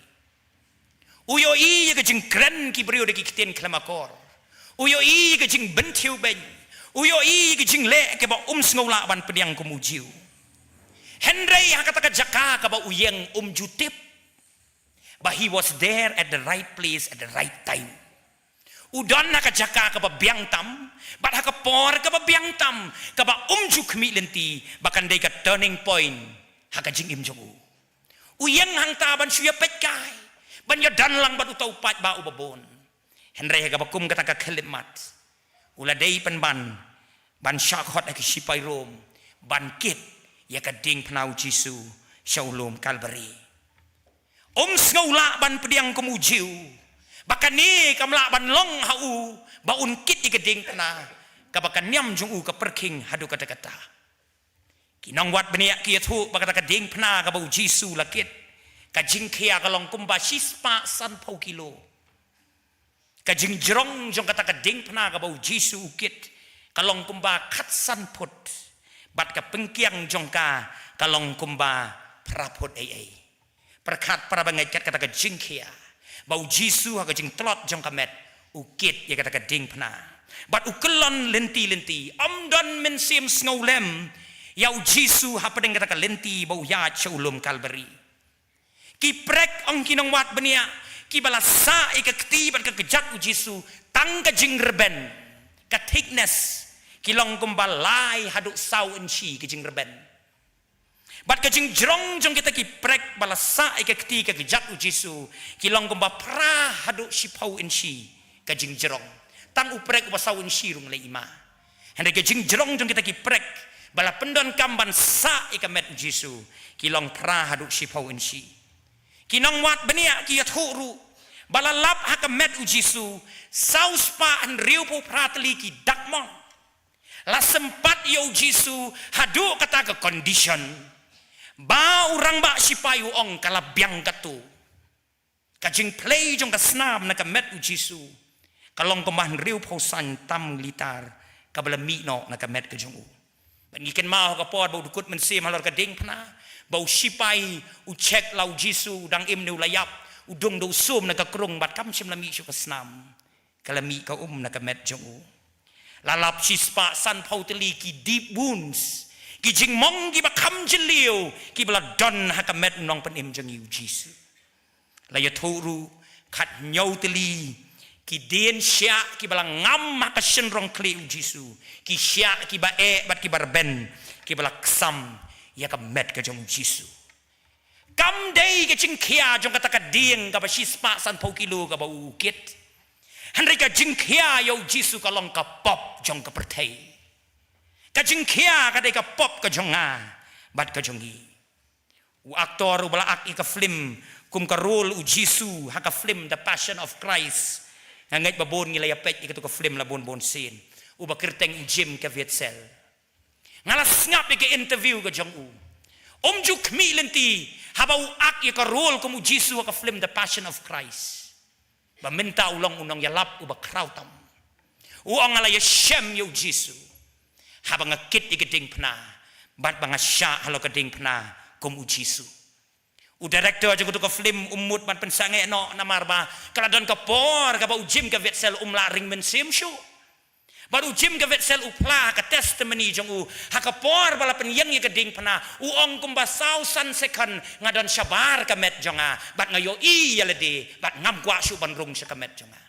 U ïohi ïa ka jingkren ki briew da ki ktien khlem akor. U ïohi ïa ka jingpynthiew beiñ. U ïohi ïa ka jingleh kaba um sngewlah ban pdiang kum u Jiw. Hynrei ha kata ka jaka kaba u ïeng um ju tip ba he was there at the right place at the right time. U don ha ka jaka kaba biang tam, bad ha ka por kaba biang tam, kaba um ju khmih lynti, ba kan dei ka turning point ha ka jingim jong u. U ïeng hangta ban shu ïa peit kai, ban ïa don lang bad uta u paidbah uba bun. Hynrei ha kaba kum kata ka khyllipmat, u la dei pynban ban shah khot ha ki shipai Rom ban kit ïa ka diengphna u Jisu sha u lum Kalbari. Um sngewlah ban pdiang kum u Jiw ba kane kam lah ban long ha u ba un kit ïa ka diengphna kaba ka niam jong u ka pyrkhing haduh katta katta. Ki nongwad bniah ki ïathuh ba kata ka diengphna kaba u Jisu la kit, ka jingkhia ka long kumba shispah sanphew kilo. Ka jingjrong jong kata ka diengphna kaba u Jisu u kit ka long kumba khatsan phut, bad ka pynkiang jong ka ka long kumba phra phut ei ei. Pyrkhat para bangeit, kat kata ka jingkhia ba u Jisu ha ka jingtlot jong ka met u kit ïa kata ka diengphna, bad u kyllon lynti lynti. Ym don mynsiem sngewlem ïa u Jisu hapdeng kata ka lynti ba u ïaid sha u lum Kalbari. Ki prek, ong ki nongwad bniah, kiba la sah ïa ka kti bad ka kjat u Jisu, tang ka jingrben, ka thickness, ki long kumba lai haduh saw inshi ka jingrben. Bad ka jingjrong jong kita ki prek ba la sah ïa ka kti ka kjat u Jisu, ki long kumba phra haduh shiphew inshi ka jingjrong. Tang u prek uba saw inshi ruh ngi la ïohi ma. Hynrei ka jingjrong jong kita ki prek ba la pyndonkam ban sah ïa ka met u Jisu, ki long phra haduh shiphew inshi. Ki nongwad bniah ki ïathuh ruh ba la lap ha ka met u Jisu saw spah hynriewphew phra tylli ki dak mong. La sympat ïa u Jisu haduh kata ka condition ba u rangbah shipai u ong ka la biang katto. Ka jingphlei jong ka snam na ka met u Jisu ka long kumba hynriewphew saiñ tam litar kaba la mih noh na ka met ka jong u. Bad ngi kynmaw ha ka por ba u dkut mynsiem halor ka diengphna, ba u shipai u check la u Jisu u dang im ne u la ïap, u dung da u sum na ka krung bad kam shym la mih shuh ka snam. Ka la mih ka um na ka met jong u. La lap shispah sanphew tylli ki deep wounds, ki jingmong kiba kham jylliew kiba la don ha ka met u nongpynim jong ngi u Jisu. La ïathuh ruh khathynñiew tylli ki dien shiah kiba la ngam ha ka shynrong khlieh u Jisu, ki shiah kiba eh bad kiba rben, kiba la ksam ïa ka met ka jong u Jisu. Kam dei ka jingkhia jong kata ka dieng kaba shispah sanphew kilo kaba u kit. Hynrei ka jingkhia ïa u Jisu ka long ka pop jong ka pyrthei. Ka jingkhia ka dei ka pop ka jong nga bad ka jong ngi. U aktor uba la ak ïa ka film kum ka role u Jisu ha ka film The Passion of Christ, nga ngeit ba bun ngi la ïa peit ïa katu ka film la bun bun sien, uba kyrteng u Jim Caviezel. Nga la sngap ïa ka interview ka jong u. Um ju khmih lynti haba u ak ïa ka role kum u Jisu ha ka film The Passion of Christ, ba mynta u long u nongïalap uba khraw tam. U ong, nga la ïashem ïa u Jisu haba nga kit ïa ka diengphna bad ba nga shah halor ka diengphna kum u Jisu. U director jong katu ka film um mut ban pynsangeh noh namar ba ka la don ka por kaba u Jim Caviezel um lah ring mynsiem shuh. Bad u Jim Caviezel u phla ha ka testimony jong u ha ka por ba la pynïeng ïa ka diengphna, u ong, kumba saw san second nga don shabar ka met jong nga bad nga ïohi ïa lade bad ngam kwah shuh ban rung sha ka met jong nga.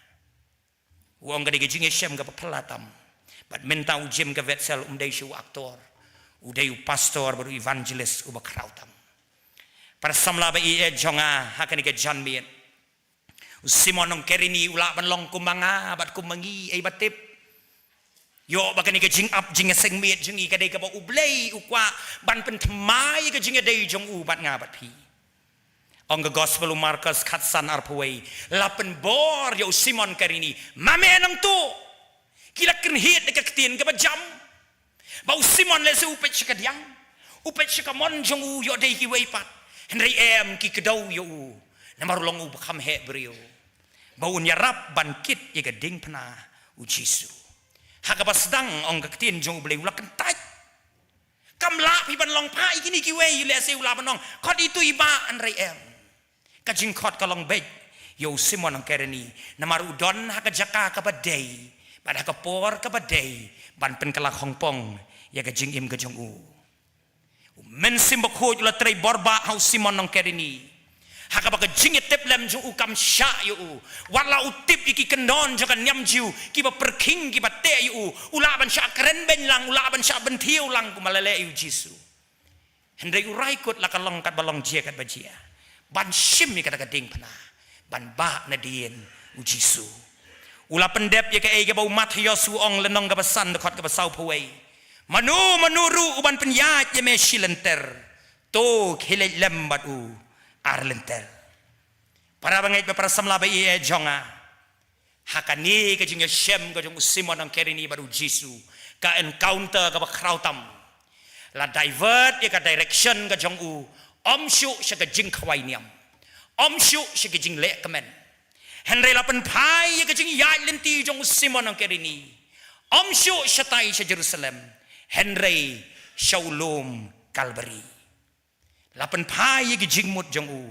U ong ka dei ka jingïashem kaba phylla tam. Bad mynta u Jim Caviezel um dei shuh u aktor, u dei u pastor bad u evangelist uba khraw tam. Para samla ba ïeit jong nga ha kane ka janmiet, u Simon Nongkyrkhu u lah ban long kumba nga bad kumba ngi, ei ba tip. Ïoh ba kane ka jingap jingïaseng miet jong ngi ka dei kaba U Blei u kwah ban pynthymmai ïa ka jingïadei jong u bad nga bad phi. Ong ka Gospel u Markos khatsan arphew wei, la pynbor ïa u Simon Kirini, ma me nangta. Ki la kynhied da ka ktien kaba jam. Ba u Simon lehse u peit sha ka diang, u peit sha ka mon jong u, ïoh dei kiwei pat. Hynrei em, ki kdew ïa u, namar u long uba kham heh briew, ba un ïarap ban kit ïa ka diengphna u Jisu. Ha kaba sdang, ong ka ktien jong U Blei, u la kyntait. Kam lah phi ban long pha ïa kine kiwei, lehse u lah ban ong, khot ïa itu i bah, hynrei em. Ka jingkhot ka long beit ïa u Simon Kirini, namar u don ha ka jaka kaba dei bad ha ka por kaba dei ban pynkylla khongpong ïa ka jingim ka jong u. U Mynsiem Bakhuid u la trei bor bah ha u Simon Kirini, ha kaba ka jingïatiplem jong u kam shah ïa u. Wat la u tip ïa ki kyndon jong ka niam Jiw kiba pyrkhing, kiba teh ïa u, u lah ban shah kren beiñ lang, u lah ban shah bynthiew lang kumba la leh ïa u Jisu. Hynrei u rai kut la ka long katba long, jia katba jia, ban shim ïa kata ka diengphna, ban bah nadien u Jisu. U la pyndep ïa kaei kaba u Mathaios u ong, lynnong kaba san, dkhot kaba sawphew wei, mano mano ruh u ban pynïaid ïa me shi lynter, to khie leit lem bad u ar lynter. Para bangeit bad para samla ba ïeit jong nga, ha kane ka jingïashem ka jong u Simon Kirini bad u Jisu, ka encounter kaba khraw tam la divert ïa ka direction ka jong u, ym shuh sha ka jingkhawai niam, ym shuh sha ka jingleh kmen. Hynrei la pynphai ïa ka jingïaid lynti jong u Simon Kirini, ym shuh shatai sha Jerusalem, hynrei sha u lum Kalbari. La pynphai ïa ka jingmut jong u,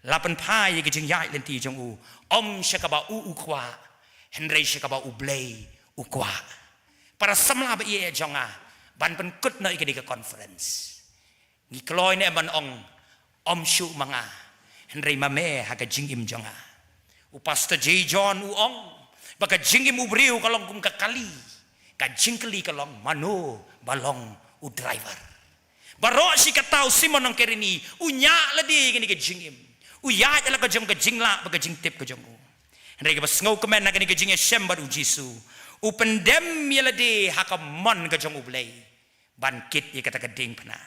la pynphai ïa ka jingïaid lynti jong u, ym sha kaba u u kwah, hynrei sha kaba U Blei u kwah. Para samla ba ïeit jong nga, ban pynkut noh ïa kane ka conference, ngi kloi ne em ban ong, ym shuh ma nga, hynrei ma me ha ka jingim jong nga. U Pastor J. John u ong ba ka jingim u briew ka long kum ka kali. Ka jingkylli ka long, mano ba long u driver? Baroh shi katta u Simon Kirini u ñiah lade ïa kane ka jingim, u ïaid ïa la ka jong ka jinglah bad ka jingtip ka jong u. Hynrei kaba sngewkmen ha kane ka jingïashem bad u Jisu, u pyndem ïa lade ha ka mon ka jong U Blei ban kit ïa kata ka diengphna.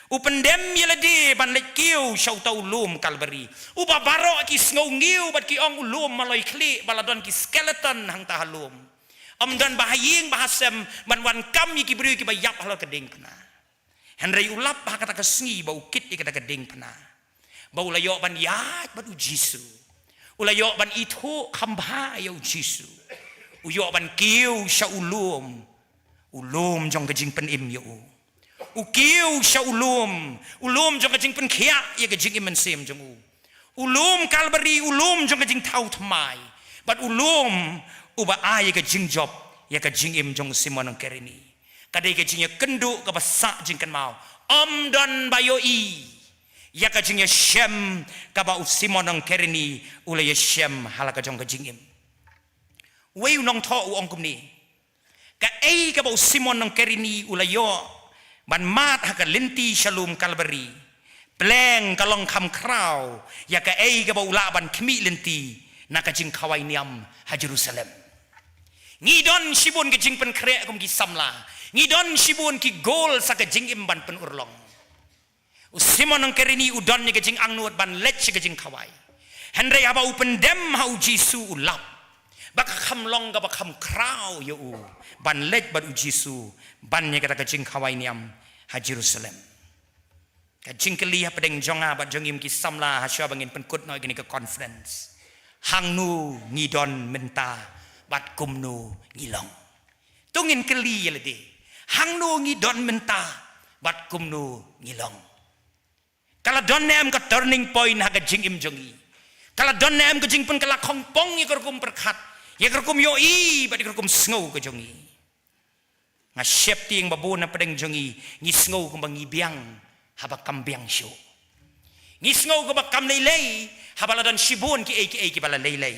U pyndem ïa lade ban leit kiew sha uta u lum Kalbari, uba baroh ki sngew ngiew bad ki ong u lum maloi khlieh, ba la don ki skeleton hangta ha lum. Ym don ba ha ïing ba ha sem ban wan kam ïa ki briew kiba ïap halor ka diengphna. Hynrei u lap ha kata ka sngi ba u kit ïa kata ka diengphna, ba u la ïoh ban ïaid bad u Jisu, u la ïoh ban ithuh kham bha ïa u Jisu. U ïoh ban kiew sha u lum, u lum jong ka jingpynim ïa u. U kiew sha u lum, u lum jong ka jingpynkhiah ïa ka jingim mynsiem jong u. U lum Kalbari, u lum jong ka jingthaw thymmai, bad u lum uba ai ïa ka jingjop ïa ka jingim jong u Simon Kirini. Ka dei ka jingïakynduh kaba sah jingkynmaw. Ym don ba ïohi ïa ka jingïashem kaba u Simon Kirini u la ïashem ha la ka jong ka jingim. Uwei u nongthoh u ong kumne, kaei kaba u Simon Kirini u la ïoh ban mad ha ka lynti sha lum Kalbari, pleng ka long kham khraw ïa kaei kaba u lah ban khmih lynti na ka jingkhawai niam ha Jerusalem. Ngi don shibun ka jingpynkhreh kum ki samla, ngi don shibun ki goal sha ka jingim ban pynurlong. U Simon Kirini u don ïa ka jingangnud ban leit sha ka jingkhawai. Hynrei haba u pyndem ha u Jisu u lap ba ka kham long kaba kham khraw ïa u ban leit bad u Jisu ban ïa kata ka jingkhawai niam ha Jerusalem. Ka jingkylli hapdeng jong nga bad jong ngi kum ki samla ha shuwa ba ngin pynkut noh ïa kane ka conference, hangno ngi don mynta bad kumno ngi long? To ngin kylli ïa lade, hangno ngi don mynta bad kumno ngi long? Ka la don ne em ka turning point ha ka jingim jong ngi? Ka la don ne em ka jingpynkylla khongpong ïa ka rukom pyrkhat, ïa ka rukom ïohi bad ïa ka rukom sngew ka jong ngi? Nga sheptieng ba bun hapdeng jong ngi, ngi sngew kumba ngi biang haba kam biang shuh. Ngi sngew kumba kam lei lei haba la don shibun kiei kiei kiba la lei lei.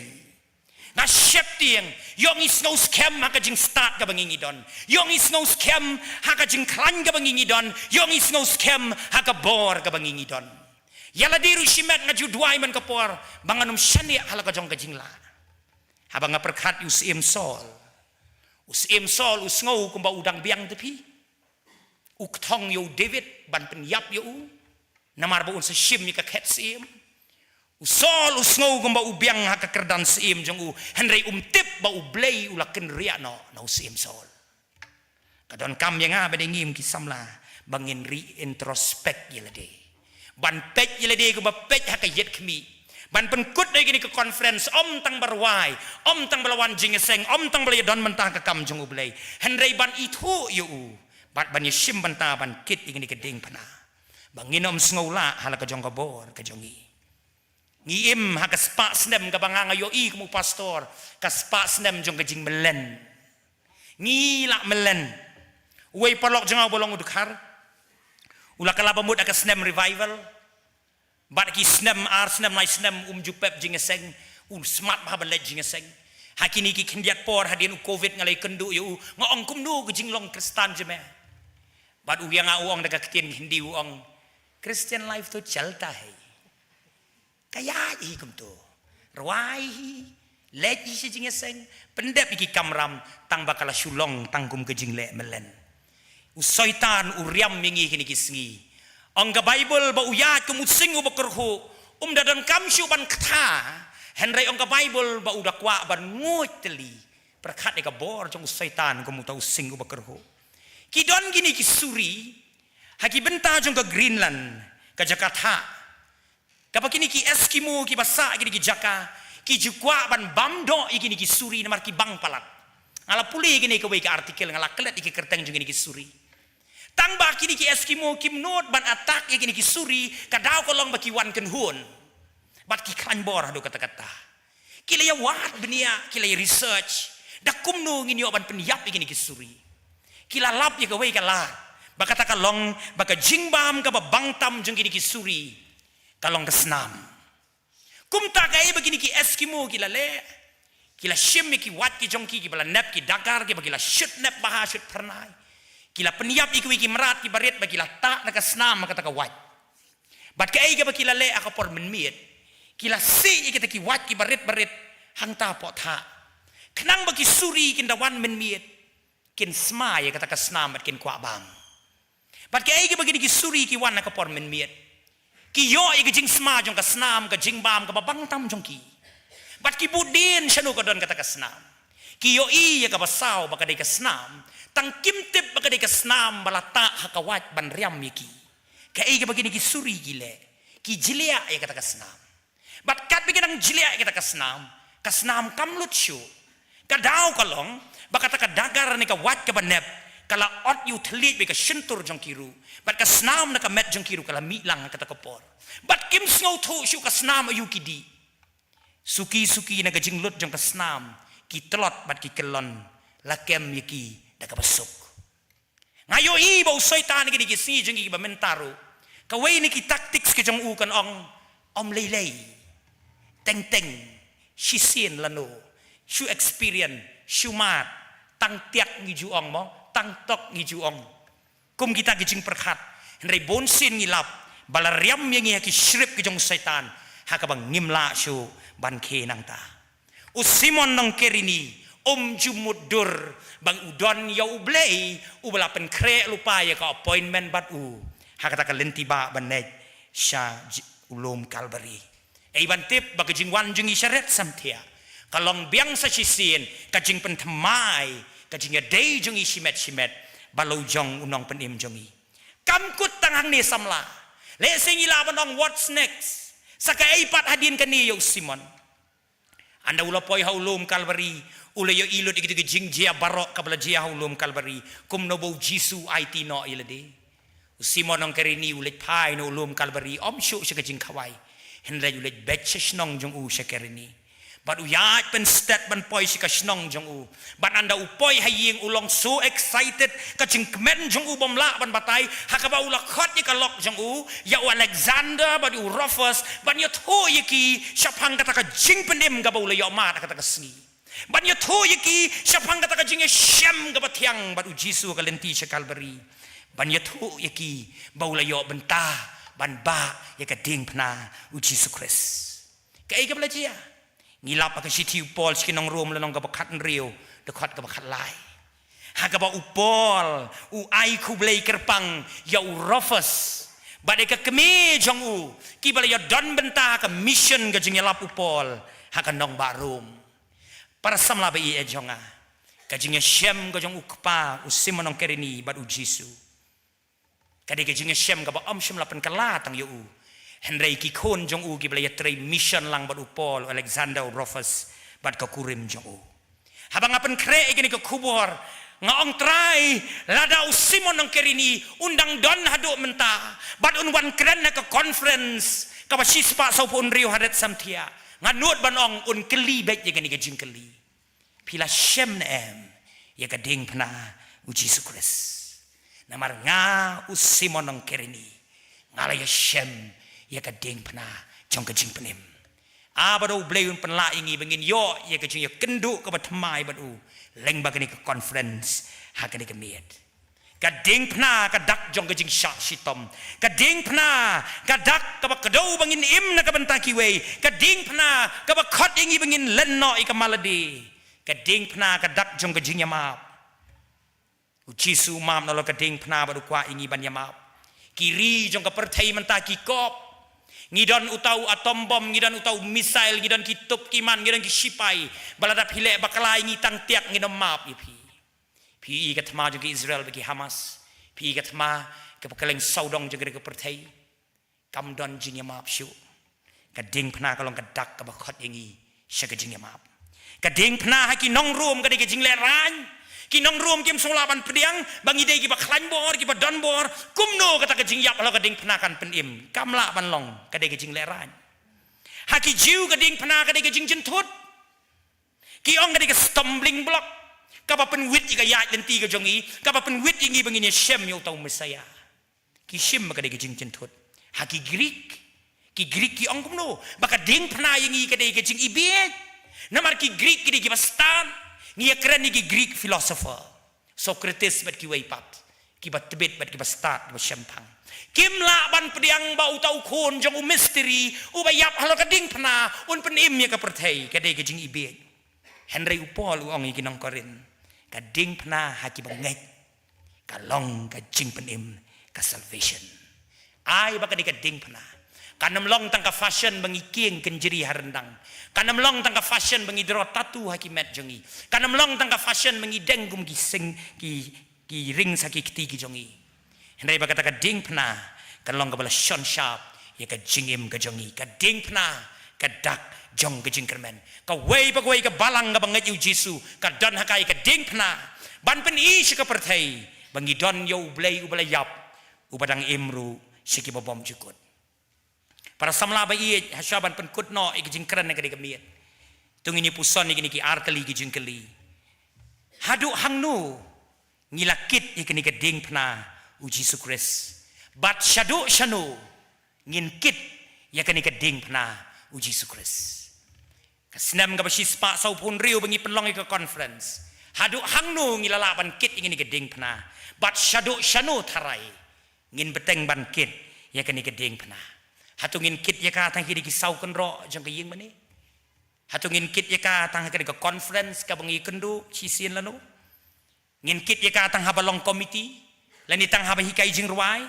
Nga sheptieng, ïoh ngi sngew skhem ha ka jingstad kaba ngi ngi don. Ïoh ngi sngew skhem ha ka jingkhlaiñ kaba ngi ngi don. Ïoh ngi sngew skhem ha ka bor kaba ngi ngi don. Ïa lade ruh shimet nga ju duwai man ka por ba ngan ym shaniah ha la ka jong ka jinglah. Haba nga pyrkhat ïa u Syiem Saul, U Syiem Saul u sngew kumba u dang biang te phi. U kthong ïa u David ban pynïap ïa u. Namar ba un sa shim ïa ka khet syiem. U Saul u sngew kumba u biang ha ka kyrdan syiem jong u. Hynrei um tip ba U Blei u la kynriah noh na u Syiem Saul. Ka donkam ïa nga bad ïa ngi ki samla ba ngin re-introspect ïa lade. Ban peit ïa lade kumba peit ha ka ïit khmih. Ban pynkut ïa kine ki conference ym tang ba rwai, ym tang ba la wan jingïaseng, ym tang ba la ïadon bynta ka kam jong U Blei. Hynrei ban ithuh ïa u. Bad ban ïashim bynta ban kit ïa kine ki diengphna. Ba ngin ym sngew lah ha la ka jong ka bor ka jong ngi. Ngi im ha ka spah snem kaba nga nga ïohi kum u pastor, ka spah snem jong ka jingmlien. Ngi la mlien. Uwei paralok jong nga uba long u dkhar. U la kylla ba mut ha ka snem revival. Bad ki snem, ar snem, lai snem, um ju pep jingïaseng, um smat bha ban leit jingïaseng. Ha kine ki khyndiat por hadien u covid nga la ïakynduh ïa u, nga ong kumno ka jinglong Khristan jong me. Bad u ïa nga u ong da ka ktien Hindi u ong, "Christian life to chalta hai." Ka ïaid hi kumto. Rwai hi, leit hi sha jingïaseng, pyndep ïa ki kamram, tang ba ka la shu long tang kum ka jingleh mlien. U Soitan u riam ïa ngi kine ki sngi. Ong ka Baibl ba u ïaid kum u sing uba kyrhuh, um da donkam shuh ban kta, hynrei ong ka Baibl ba u da kwah ban nguid tylli. Pyrkhat ïa ka bor jong u Soitan kum uta u sing uba kyrhuh. Ki don kine ki suri ha ki bynta jong ka Greenland, ka jaka thah. Kaba kine ki Eskimo kiba sah kine ki jaka ki ju kwah ban bam doh ïa kine ki suri namar ki bang palat. Nga la pule ïa kine kawei ka article, nga la klet ïa ki kyrteng jong kine ki suri. Tang ba kine ki Eskimo kim nud ban attack ïa kine ki suri, ka daw ka long ba ki wan kynhun. Bad ki khlaiñ bor haduh katta katta. Ki la ïa wad bniah, ki la ïa research. Da kumno ngin ïoh ban pynïap ïa kine ki suri. Ki la lap ïa kawei ka lad. Ba kata ka long ba ka jingbam kaba bang tam jong kine ki suri ka long ka snam. Kumta kaei ba kine ki Eskimo ki la leh. Ki la shim ïa ki wait ki jong ki, kiba la nep ki dakar, kiba ki la shut nep bha, shut phyrnai. Ki la pynïap ïa kiwei ki mrad kiba rit ba ki la tah na ka snam ha kata ka wait. Bad kaei kaba ki la leh ha ka por mynmiet. Ki la sih ïa kita ki wait kiba rit ba rit hangta hapoh thah. Khnang ba ki suri kin da wan mynmiet. Kin sma ïa kata ka snam bad kin kwah bam. Bad kaei kaba kine ki suri ki wan ha ka por mynmiet. Ki ïoh ïa ka jingsma jong ka snam, ka jingbam kaba bang tam jong ki. Bad ki bud dien shano ka don kata ka snam. Ki ïohi ïa kaba saw ba ka dei ka snam. Tang kim tip ba ka dei ka snam ba la tah ha ka wait ban riam ïa ki. Kaei kaba kine ki suri ki leh. Ki jliah ïa kata ka snam. Bad katba ki dang jliah ïa kata ka snam, ka snam kam lut shuh. Ka daw ka long ba kata ka dakar ne ka wait kaba nep ka la ot ïa u thylliej bad ka shyntur jong ki ruh. Bad ka snam na ka met jong ki ruh ka la mih lang ha kata ka por. Bad kim sngewthuh shuh ka snam aïu ki dih. Suki suki na ka jinglut jong ka snam ki tlot bad ki kyllon, la kem ïa ki da kaba suk. Nga ïohi ba u Soitan kine ki sngi jong ngi kiba mynta ruh. Kawei na ki tactics ki jong u kan ong, ym lei lei. Teng teng, shisien lano, shu experience, shu mad, tang tiak ngi ju ong mo, tang tok ngi ju ong. Kum kita ki jingpyrkhat, hynrei bun sien ngi lap ba la riam ïa ngi ha ki shrip ki jong u Soitan, ha kaba ngim lah shuh ban khie nangta. U Simon nong Kirini, um ju mutdur ba u don ïa U Blei uba la pynkhreh lypa ïa ka appointment bad u. Ha kata ka lynti ba ban leit sha j-, u lum Kalbari. Ei ban tip ba ka jingwan jong ngi sha red samthiah ka long biang sa shisien ka jingpynthymmai, ka jingïadei jong ngi shimet shimet bad la u jong u nongpynim jong ngi. Kam kut tang hangne samla. Lehse ngi lah ban ong what's next. Sa kaei pat hadien kane ïa u Simon. Ynda u la poi ha u lum Kalbari, u la ïohi lut ïa kito ki jingjia baroh kaba la jia ha u lum Kalbari, kumno ba u Jisu u aiti noh ïa lade. U Simon nong Kirini u leit phai na u lum Kalbari, ym shuh sha ka jingkhawai. Hynrei u leit beit sha shnong jong u sha Kirini. Bad u ïaid pynstet ban poi sha ka shnong jong u. Bad ynda u poi ha ïing u long so excited, ka jingkmen jong u bym lah ban batai, ha kaba u la khot ïa ka lok jong u, ïa u Alexander bad ïa u Rufus, ban ïathuh ïa ki shaphang kata ka jingpynim kaba u la ïoh mad ha kata ka sngi. Ban ïathuh ïa ki shaphang kata ka jingïashem kaba thiang bad u Jisu ha ka lynti sha Kalbari. Ban ïathuh ïa ki ba u la ïoh bynta ban bah ïa ka diengphna u Jisu Khrist. Kaei kaba la jia? Ngi lap ha ka shithi u Paul sha ki nong Rom lynnong kaba khathynriew, dkhot kaba khatlai. Ha kaba u Paul u ai khublei kyrpang ïa u Rufus bad ïa ka kmie jong u, kiba la ïadon bynta ha ka mission ka jingïalap u Paul ha ka nongbah Rom. Para samla ba ïeit jong nga, ka jingïashem ka jong u kpa u Simon Nongkyreni bad u Jisu, ka dei ka jingïashem kaba ym shym la pynkylla tang ïa u. Hynrei ki khun jong u kiba la ïatrei mission lang bad u Paul, u Alexander, u Rufus bad ka kurim jong u. Haba nga pynkhreh ïa kane ka khubor, nga ong, Trai, lada u Simon Nongkyreni un dang don haduh mynta bad un wan kren ha ka conference kaba shispah sawphew hynriew haret samthiah, nga nud ban ong un kylli beit ïa kane ka jingkylli: Phi la shem ne em ïa ka diengphna u Jisu Khrist? Namar nga u Simon Nongkyreni, nga la ïashem ïa ka diengphna jong ka jingpynim. A ba da U Blei un pynlah ïa ngi ba ngin ïoh ïa ka jingïakynduh kaba thymmai bad u lyngba kane ka conference ha kane ka miet. Ka diengphna ka dak jong ka jingshah shitom. Ka diengphna ka dak kaba kdew ba ngin im na ka bynta kiwei. Ka diengphna kaba khot ïa ngi ba ngin len noh ïa ka malade. Ka diengphna ka dak jong ka jingïamap. U Jisu u map nalor ka diengphna bad u kwah ïa ngi ban ïamap. Ki ri jong ka pyrthei mynta ki kop. Ngi don uta u atom bom, ngi don uta u missile, ngi don ki tup ki man, ngi don ki shipai. Ba lada phi leh bakla ïa ngi tang tiak ngin ym map ïa phi. Phi i ka thma jong ki Israel bad ki Hamas. Phi i ka thma kaba kylleng sawdong jong ka pyrthei. Kam don jingïamap shuh. Ka diengphna ka long ka dak kaba khot ïa ngi sha ka jingïamap. Ka diengphna ha ki nong Rom ka dei ka jinglehrain. Ki nong Rom kim sngewlah ban pdiang ba ngi dei kiba khlaiñ bor, kiba don bor. Kumno kata ka jingïap halor ka diengphna kan pynim? Kam lah ban long, ka dei ka jinglehrain. Ha ki Jiw ka diengphna ka dei ka jingjynthut. Ki ong ka dei ka stumbling block kaba pynwit ïa ka ïaid lynti ka jong ngi, kaba pynwit ïa ngi ba ngin ïashem ïa uta u Messiah. Ki shim ba ka dei ka jingjynthut. Ha ki Greek, ki Greek ki ong kumno? Ba ka diengphna ïa ngi ka dei ka jingibieit. Namar ki Greek ki dei kiba stad. Ngi ïakren ïa ki Greek philosopher, Socrates bad kiwei pat, kiba tbit bad kiba stad, kiba shemphang. Kim lah ban pdiang ba uta u khun jong u mistri uba ïap halor ka diengphna un pynim ïa ka pyrthei, ka dei ka jingibieit. Hynrei u Paul u ong ïa ki nong Korinth, ka diengphna ha kiba ngeit ka long ka jingpynim, ka salvation. Ai ba ka dei ka diengphna, kan ym long tang ka fashion ba ngi kieng kynjri ha ryndang. Kan ym long tang ka fashion ba ngi draw tattoo ha ki met jong ngi. Kan ym long tang ka fashion ba ngi deng kum ki sing, ki, ki ring ha ki kti ki jong ngi. Hynrei ba kata ka diengphna ka long kaba la shon shap ïa ka jingim ka jong ngi. Ka diengphna ka dak jong ka jingkyrmen. Kawei pa kawei ka balang kaba ngeit ïa u Jisu ka don ha ka ïa ka diengphna ban pyni sha ka pyrthei ba ngi don ïa U Blei uba la ïap, uba dang im ruh sha kiba bymjukut. Para samla ba ïeit, hashwa ban pynkut noh ïa ka jingkren ha kane ka miet, to ngin ïa puson ïa kine ki ar tylli ki jingkylli. Haduh hangno ngi la kit ïa kane ka diengphna u Jisu Khrist? Bad shaduh shano ngin kit ïa kane ka diengphna u Jisu Khrist? Ka snem kaba shispah sawphew hynriew ba ngi pynlong ïa ka conference, haduh hangno ngi la lah ban kit ïa kane ka diengphna? Bad shaduh shano tharai ngin bteng ban kit ïa kane ka diengphna? Hato ngin kit ïa ka tang ha ki saw kynroh jong ka ïing mane? Hato ngin kit ïa ka tang ha kane ka conference kaba ngi kynduh shisien lano? Ngin kit ïa ka tang haba long committee, lane tang haba hikai jingrwai?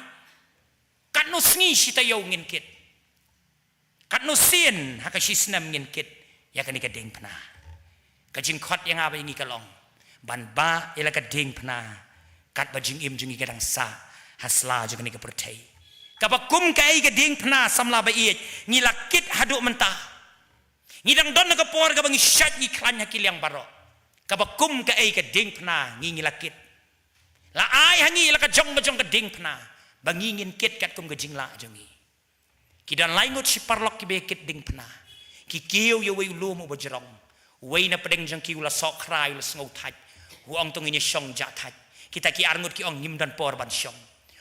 Katno sngi shi taïew ngin kit? Katno sien ha ka shi snem ngin kit ïa kane ka diengphna? Ka jingkhot ïa nga bad ïa ngi ka long ban bah ïa la ka diengphna katba jingim jong ngi ka dang sah ha sla jong kane ka pyrthei. Kaba kum kaei ka diengphna, samla ba ïeit, ngi la kit haduh mynta? Ngi dang don ha ka por kaba ngi shait ngi khlaiñ ha ki liang baroh. Kaba kum kaei ka diengphna ngi, ngi la kit? La ai ha ngi la ka jong ka jong ka diengphna ba ngi ngin kit katkum ka jinglah jong ngi. Ki don lai ngut shi paralok kiba ïa kit diengphna. Ki kiew ïa uwei u lum uba jrong. Uwei na pdeng jong ki u la soh khrai, u la sngew thait. U ong, to ngin ïa shong jah thait. Kita ki ar ngut ki ong, ngim don por ban shong.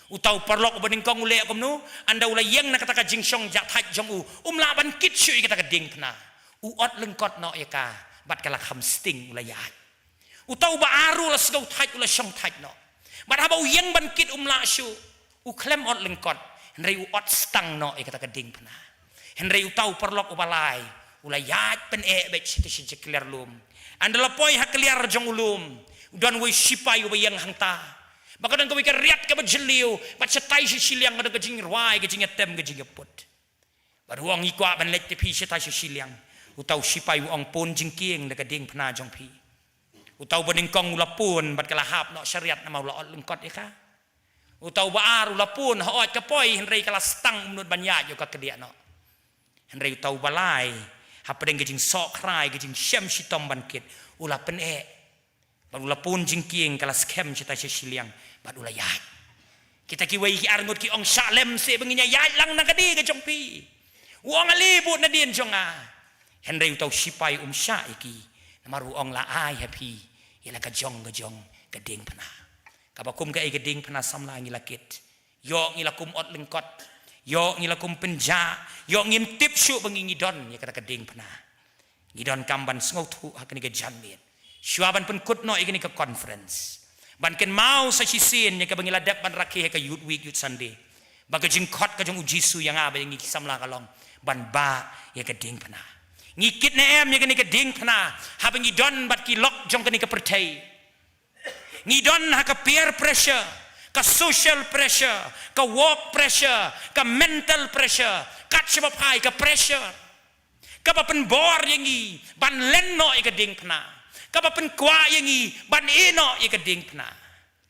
Uta u paralok uba nyngkong u leh kumno? Ynda u la ïeng na kata ka jingshong jah thait jong u, um lah ban kit shuh ïa kata ka diengphna. U ot lyngkot noh ïa ka bad ka la kham sting, u la ïaid. Uta uba ar u la sngew thait, u la shong thait noh. Bad haba u ïeng ban kit um lah shuh. U khlem ot lyngkot, hynrei u ot stang noh ïa kata ka diengphna. Hynrei uta u paralok uba lai u la ïaid pyneh beit sha, sha, sha kliar lum. Ynda la poi ha kliar jong u lum, U don uwei u sipai uba ïeng hangta. Ba ka don kawei ka riat kaba jylliew, bad shatai sha shiliang ka don ka jingrwai, ka jingïatem, ka jingïaput. Bad u ong, ngi kwah ban leit te phi shatai sha shiliang. Uta u sipai u ong, pun jingkieng da ka diengphna jong phi. Uta uba nyngkong u la pun bad ka la hap noh sha riat namar u la ot lyngkot ïa ka. Uta uba ar u la pun, hooid ka poi, hynrei ka la sdang um nud ban ïaid ïoh ka kdiah noh. Hynrei uta uba lai, hapdeng ka jingsohkhrai, ka jingshem shitom ban kit, u la pyneh. Bad u la pun jingkieng, ka la skhem shatai sha shiliang, bad u la ïaid. Kita kiwei ki arngut ki ong, shah lem seh ba ngin ïaid lang na ka die ka jong phi. U ong, ale bud nadien jong nga. Hynrei uta u sipai um shah ïa ki. Namar u ong, la ai ha phi ïa la ka jong ka jong ka diengphna. Kaba kum kaei ka diengphna samla ngi la kit. Ïoh ngi la kum ot lyngkot. Ïoh ngi la kum pynjah. Ïoh ngim tip shuh ba ngi ngi don ïa kata ka diengphna. Ngi donkam ban sngewthuh ha kane ka janmiet. Shuwa ban pynkut noh ïa kane ka conference, ban kynmaw sa shisien ïa kaba ngi la dep ban rakhe ha ka Youth Week, Youth Sunday, ba ka jingkhot ka jong U Jisu ïa nga bad ïa ngi ki samla ka long ban bah ïa ka diengphna. Ngi kit ne em ïa kane ka diengphna haba ngi don bad ki lok jong kane ka pyrthei? Ngi don ha ka peer pressure, ka social pressure, ka work pressure, ka mental pressure, kat shaba phai ka pressure kaba pynbor ïa ngi ban len noh ïa ka diengphna, kaba pynkwah ïa ngi ban ïeh noh ïa ka diengphna.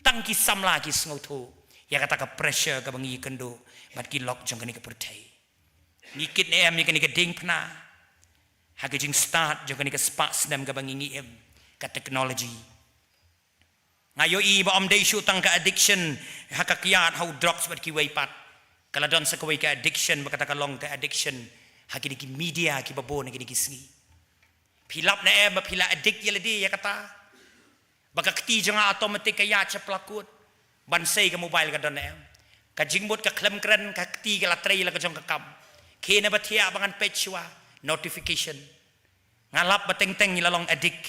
Tang ki samla ki sngewthuh ïa kata ka pressure kaba ngi ïakynduh bad ki lok jong kane ka pyrthei. Ngi kit ne em ïa kane ka diengphna ha ka jingstad jong kane ka spah snem kaba ngi ngi im, ka technology? Nga ïohi ba ym dei shuh tang ka addiction ha ka kiad, ha u drugs bad kiwei pat. Ka la don sa kawei ka addiction, ba kata ka long ka addiction ha kine ki media kiba bun ha kine ki sngi. Phi lap ne em ba phi la addict ïa lade ïa kata? Ba ka kti jong nga automatic ka ïaid sha pla kut ban sei ka mobile, ka don ne em? Ka jingmut ka khlem kren, ka kti ka la trei la ka jong ka kam. Khie ne ba thiah ba ngan peit shuwa, notification. Nga lap ba teng teng ngi la long addict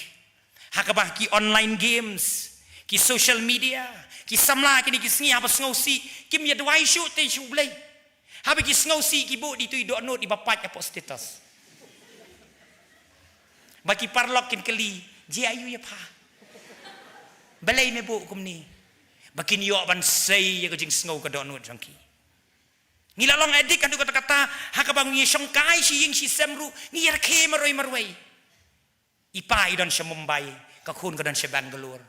ha kaba ki online games, ki social media. Ki samla kine ki sngi haba sngewsih kim ïa duwai shuh te sha U Blei. Haba ki sngewsih ki buh dei tu i dohnud iba pait hapoh status. Ba ki paralok kin kylli, jia aïu ïa pha? Balei me buh kumne? Ba kin ïoh ban sei ïa ka jingsngew ka dohnud jong ki. Ngi la long addict haduh katta katta, ha kaba ngi shongkai shi ïing shi sem ruh ngi ïa rkhie marwei marwei. I pa i don sha Mumbai, ka khun ka don sha Bangalore.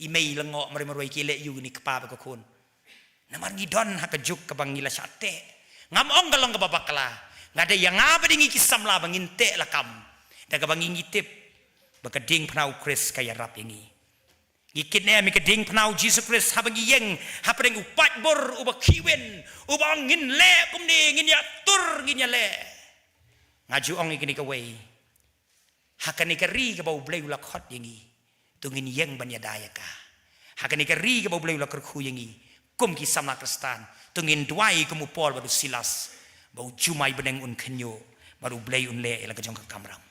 I mei i lyngngoh marwei marwei, ki leh aïu kine i kpa bad ka khun? Namar ngi don ha ka juk kaba ngi la shah teh. Ngam ong ka long kaba bakla. Nga dei ïa nga bad ïa ngi ki samla ba ngin teh lakam da kaba ngi ngi tip ba ka diengphna U Khrist ka ïarap ïa ngi. Ngi kit ne em ïa ka diengphna U Jisu Khrist haba ngi ïeng hapdeng u paidbah uba khih win, uba ong, ngin leh kumne, ngin ïatur, ngin ïaleh? Nga ju ong ïa kine kawei, ha kane ka ri kaba U Blei u la khot ïa ngi, to ngin ïeng ban ïada ïa ka. Ha kane ka ri kaba U Blei u la kyrkhu ïa ngi kum ki samla Khristan, to ngin duwai kum u Paul bad u Silas, ba u jumai bneng un khynñiuh bad U Blei un leh ïa la ka jong ka kamram.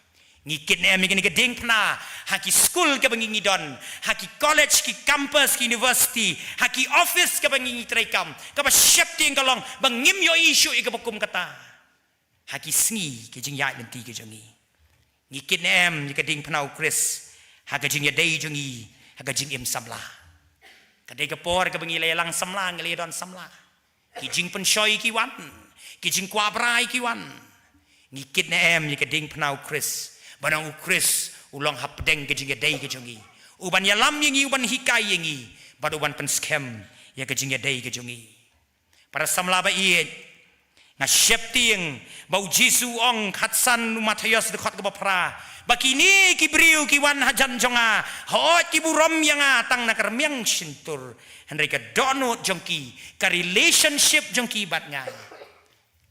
Ngi kit ne em ïa kane ka diengphna ha ki skul kaba ngi ngi don, ha ki college, ki campus, ki university, ha ki office kaba ngi ngi trei kam? Kaba sheptieng ka long ba ngim ïohi shuh ïa kaba kum kata ha ki sngi ki jingïaid lynti ki jong ngi. Ngi kit ne em ïa ka diengphna U Khrist ha ka jingïadei jong ngi, ha ka jingim samla? Ka dei ka por kaba ngi la ïalang samla, ngi la ïadon samla. Ki jingpynshoi ki wan, ki jingkwah brai ki wan. Ngi kit ne em ïa ka diengphna U Khrist, ba nang U Khrist u long hapdeng ka jingïadei ka jong ngi, u ban ïalam ïa ngi, u ban hikai ïa ngi, bad u ban pynskhem ïa ka jingïadei ka jong ngi? Para samla ba ïeit, nga sheptieng ba U Jisu u ong, khatsan u Mathaios dkhot kaba phra, ba kine ki briew ki wan hajan jong nga, hooid ki burom ïa nga tang na ka rmiang shyntur, hynrei ka dohnud jong ki, ka relationship jong ki bad nga,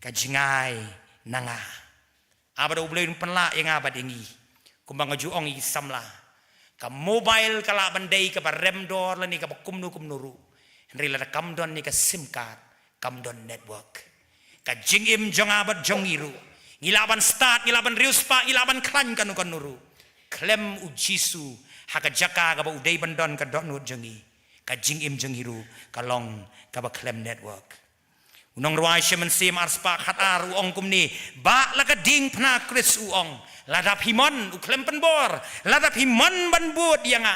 ka jngai na nga. Haba da U Blei un pynlah ïa nga bad ïa ngi, kumba nga ju ong ïa ki samla, ka mobile ka lah ban dei kaba rem dor lane kaba kumno kumno ruh, hynrei lada kam don ïa ka sim card, kam don network. Ka jingim jong nga bad jong ngi ruh, ngi lah ban stad, ngi lah ban riewspah, ngi lah ban khlaiñ kano kano ruh, khlem U Jisu ha ka jaka kaba u dei ban don ka dohnud jong ngi, ka jingim jong ngi ruh ka long kaba khlem network. U nongrwai Shem Mynsiem arspah khatar u ong kumne, ba la ka diengphna Khrist u ong, lada phi mon, u khlem pynbor, lada phi mon ban bud ïa nga,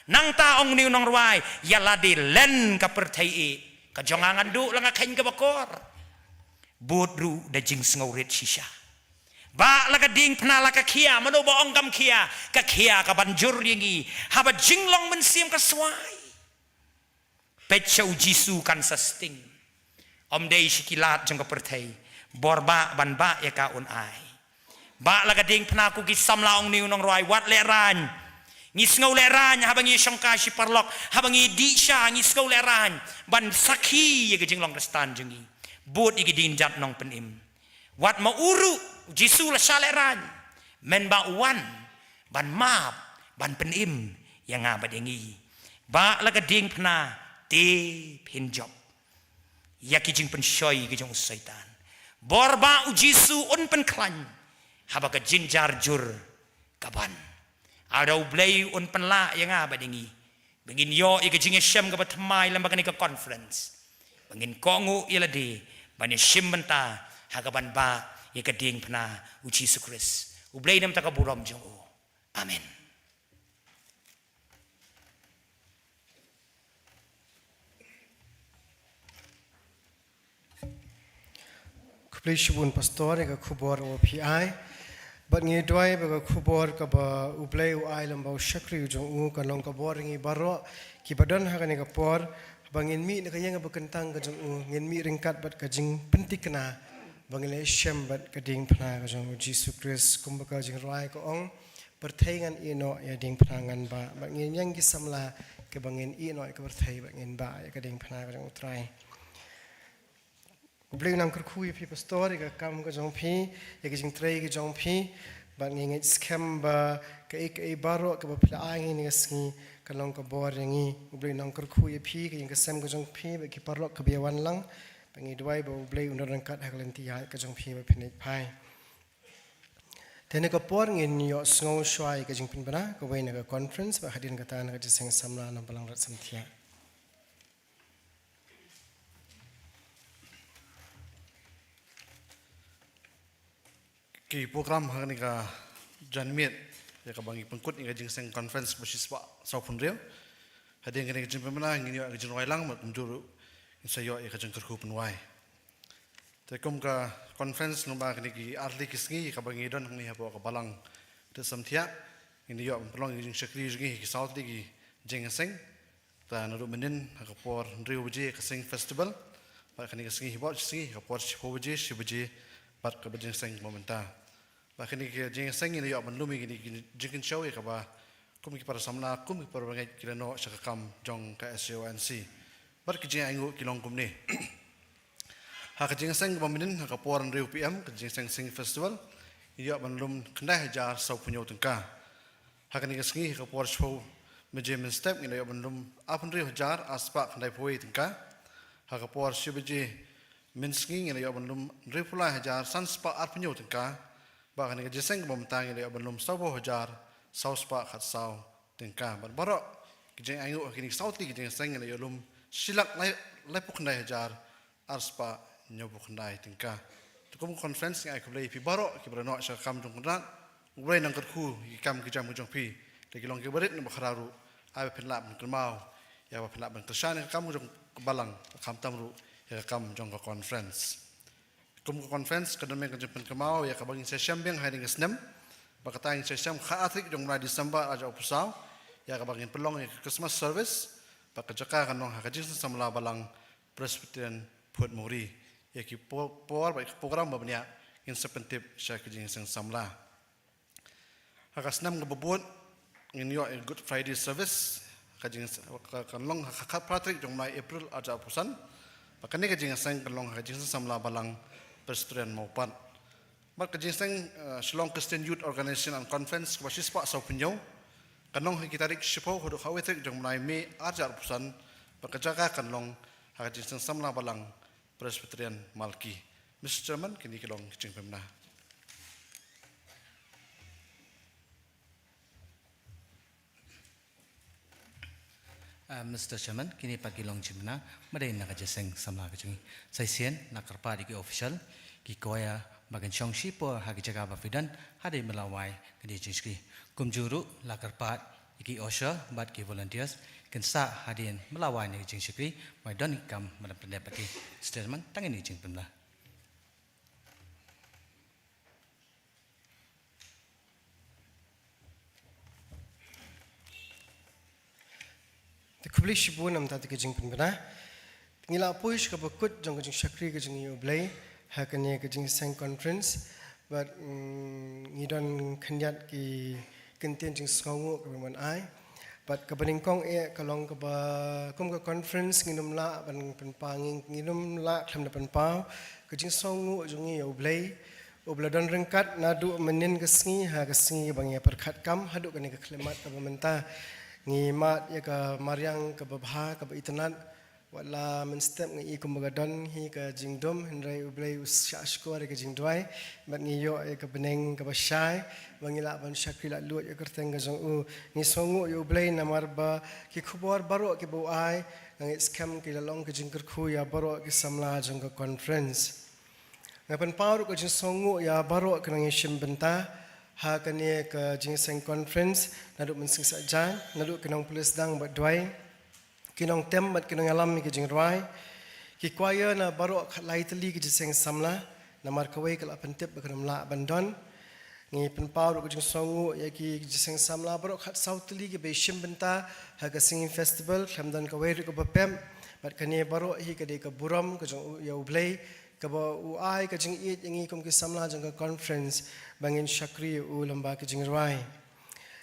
Nangta ong une u nongrwai, ïa lade len ka pyrthei eh, ka jong nga ngan duh la nga kheiñ kaba kor. Bud ruh da jingsngewrit shisha. Bah la ka diengphna la ka khia, mano ba ong kam khia, ka khia kaban jur ïa ngi, haba jinglong mynsiem ka swai. Peit sha u Jisu kan sa sting. Ym dei sha ki lad jong ka pyrthei. Bor bah ban bah ïa ka un ai. Bah la ka diengphna ko ki samla ong une u nongrwai wat lehraiñ. Ngi sngew lehraiñ haba ngi shongkai shi paralok. Haba ngi dih sha ngi sngew lehraiñ. Ban sakhi ïa ka jinglong Khristan jong ngi. Bud ïa ki dieng jait nongpynim. Wat ma u ruh, u Jisu la shah lehraiñ. Mynba u wan, ban map, ban pynim, ïa nga bad ïa ngi. Bah la ka diengphna, te phin jop. Ïa ki jingpynshoi ki jong u Soitan. Bor bah u Jisu un pynkhlaiñ. Haba ka jynjar jur ka ban. Lada u Blei un pynlah ïa nga bad ïa ngi. Ba ngin ïoh ïa ka jingïashem kaba thymmai lem bad kane ka conference. Ba ngin kohnguh ïa lade. Ban ïashim bynta ha kaban bah ïa ka diengphna u Jisu Khrist. U Blei namar ka burom jong u. Amen. Khublei shibun Pastor ïa ka khubor kaba phi ai. Bad ngi duwai ba ka khubor kaba u Blei u ai lem bad u shakri u jong u kan long ka bor ïa ngi baroh kiba don ha kane ka por. Ba ngin mih na ka ïing kaba kyntang ka jong u, ngin mih ryngkat bad ka jingpynthikna. Ba ngin ïashem bad ka diengphna ka jong u Jisu Khrist kumba ka jingrwai ka ong. Pyrthei ngan ïeh noh ïa diengphna ngan bah. Bad ngin ïeng ki samla kiba ngin ïeh noh ïa ka pyrthei bad ngin bah ïa ka diengphna ka jong u Trai. U Blei u nang kyrkhu ïa phi Pastor ïa ka kam ka jong phi, ïa ka jingtrei ka jong phi. Bad ngi ngeit skhem ba kaei kaei baroh kaba phi la ai ngi ïa ka sngi kan long ka bor ïa ngi. U Blei u nang kyrkhu ïa phi, ka ïing ka sem ka jong phi, bad ki paralok kiba ïawan lang. Bad ngi duwai ba u Blei un don ryngkat ha ka lynti ïaid ka jong phi ba phin leit phai. Te na ka por ngin ïohsngew shuwa ïa ka jingpynbna kawei na ka conference, bad hadien kata na ka jingïaseng samla na Balang Rat Samthiah. Ki program ha kane ka janmiet ïa kaba ngi pynkut ïa ka jingïaseng conference ba shispah sawphew hynriew. Hadien kane ka jingpynbna ngin ïoh ïa ka jingrwai lang bad kumjuh ruh ngin sa ïoh ïa ka jingkyrkhu pynwai. Te kum ka conference lyngba kine ki artylli ki sngi kaba ngi don hangne hapoh ka balang Rat Samthiah, ngin ïoh ban pynlong ïa ka jingshakri jong ngi ha ki saw tylli ki jingïaseng. Te naduh mynnin ha ka por hynriew baje ka Sing Festival, bad kane ka sngi hi bad shi sngi ha ka por shiphew baje, shi baje bad kaba jingïaseng kaba mynta. Bad kane ka jingïaseng ngin ïoh ban lum ïa kine ki jingkynshew ïa kaba kum ki para samla, kum ki para bangeit ki la noh sha ka kam jong ka S J O N C. Bad ki jingainguh ki long kumne. Ha ka jingïaseng kaba mynnin ha ka por hynriew P M ka jingïaseng Sing Festival, ngin ïoh ban lum khyndai hajar sawphew hynñiew tyngka. Ha kane ka sngi ha ka por shiphew baje mynstep ngin ïoh ban lum arphew hynriew hajar arspah khyndaiphew wei tyngka. Ha ka por shi baje mynsngi ngin ïoh ban lum hynriewphew lai hajar sanspah arphew hynñiew tyngka. Bad ha kane ka jingïaseng kaba mynta ngin ïoh ban lum sawphew hajar sawspah khatsaw tyngka. Bad baroh ki jingainguh ha kine ki saw tylli ki jingïaseng ngin ïoh lum shi lak lai, laiphew khyndai hajar arspah hynñiewphew khyndai tyngka. Te kum ka conference ngi ai khublei ïa phi baroh kiba la noh sha ka kam jong u Kynrad. U Blei un nang kyrkhu ïa ki kam ki jam ki jong phi. Te ki long kiba rit ne ba khraw ruh, ai ba phin lah ban kynmaw ïa ba phin lah ban kyrshan ïa ka kam jong ka balang, khamtam ruh ïa ka kam jong ka conference. Kum ka conference ka don ka jingpynkynmaw ïa kaba ngin sa ïashem biang ha kane ka snem. Bad kata ngin sa ïashem ha ka arphew tarik jong u bnai December arhajar arphew saw, ïa kaba ngin pynlong ïa ka Christmas service. Bad ka jaka kan long ha ka Jingïaseng Samla Balang Presbyterian Phuthmuri. Ïa ki por, por bad ki program ba bniah ngin sa pyntip sha ka Jingïaseng Samla. Ha ka snem kaba bud ngin ïoh ïa Good Friday service, ka jing, ka, kan long ha ka khatphra tarik jong u bnai April arhajar arphew san. Bad kane ka jingïaseng kan long ha ka Jingïaseng Samla Balang Presbyterian Mawpat. Bad ka jingïaseng, eh, Shillong Christian Youth Organization and Conference kaba shispah sawphew hynñiew kan long ha ki tarik shiphew haduh khatwei tarik jong u bnai May arhajar arphew san. Bad ka jaka kan long ha ka Jingïaseng Samla Balang Presbyterian Malki. Mister Chairman, kine ki long ki jingpynbna. Ah, Mister Chairman, kine pat ki long jingpynbna ba dei na ka Jingïaseng Samla ka jong ngi. Sa shisien la kyrpad ïa ki official, ki choir ba kin shong shipor ha ki jaka ba phi don hadien ba la wai ka jingshakri. Kumjuh ruh la kyrpad Ki usher bad ki volunteers kin sah hadien ba la wai ïa ka jingshakri, ba don ki kam ban pyndep bad ki statement tang ïa ka jingpynbna. Te khublei shibun namar kata ka jingpynbna. Ngi la poi sha kaba kut jong ka jingshakri ka jong ngi ïa U Blei ha kane ka jingïaseng conference. Bad, mm, ngi don khyndiat ki kyntien jingsngewnguh kaba ngi ai. Bad kaba nyngkong eh ka long kaba kum ka conference ngin ym lah ban pynpaw, ngin, ngin ym lah khlem da pynpaw ka jingsngewnguh jong ngi ïa U Blei uba la don ryngkat naduh mynnin ka sngi ha ka sngi ba ngi ïa pyrkhat kam haduh kane ka khyllipmat kaba mynta. Ngi mad ïa ka mariang kaba bha kaba itynnad. Wat la mynstep ngi i kumba ka don hi ka jingdum, hynrei U Blei u shah shkor ïa ka jingduwai bad ngi ïoh ïa ka bneng kaba shai ba ngi lah ban shakri laitluid ïa ka kyrteng ka jong u. Ngi sngewnguh ïa U Blei namar ba ki khubor baroh kiba u ai, nga ngeit skhem ki la long ka jingkyrkhu ïa baroh ki samla jong ka conference. Nga pynpaw ruh ka jingsngewnguh ïa baroh ki nongïashim bynta ha kane ka jingïaseng conference, naduh Mynsngi Saitjaiñ, naduh ki nongpule sdang bad duwai, ki nongtem bad ki nongïalam ïa ka jingrwai, ki choir na baroh khatlai tylli ki jingïaseng samla, namar kawei ka la pyntip ba kan ym lah ban don. Ngi pynpaw ruh ka jingsngewnguh ïa ki jingïaseng samla baroh khatsaw tylli kiba ïashim bynta ha ka Singing Festival, khlem don kawei ruh kaba pep. Bad kane baroh hi ka dei ka burom ka jong u ïa U Blei, kaba u ai ka jingïeit ïa ngi kum ki samla jong ka conference ba ngin shakri ïa u lyngba ka jingrwai.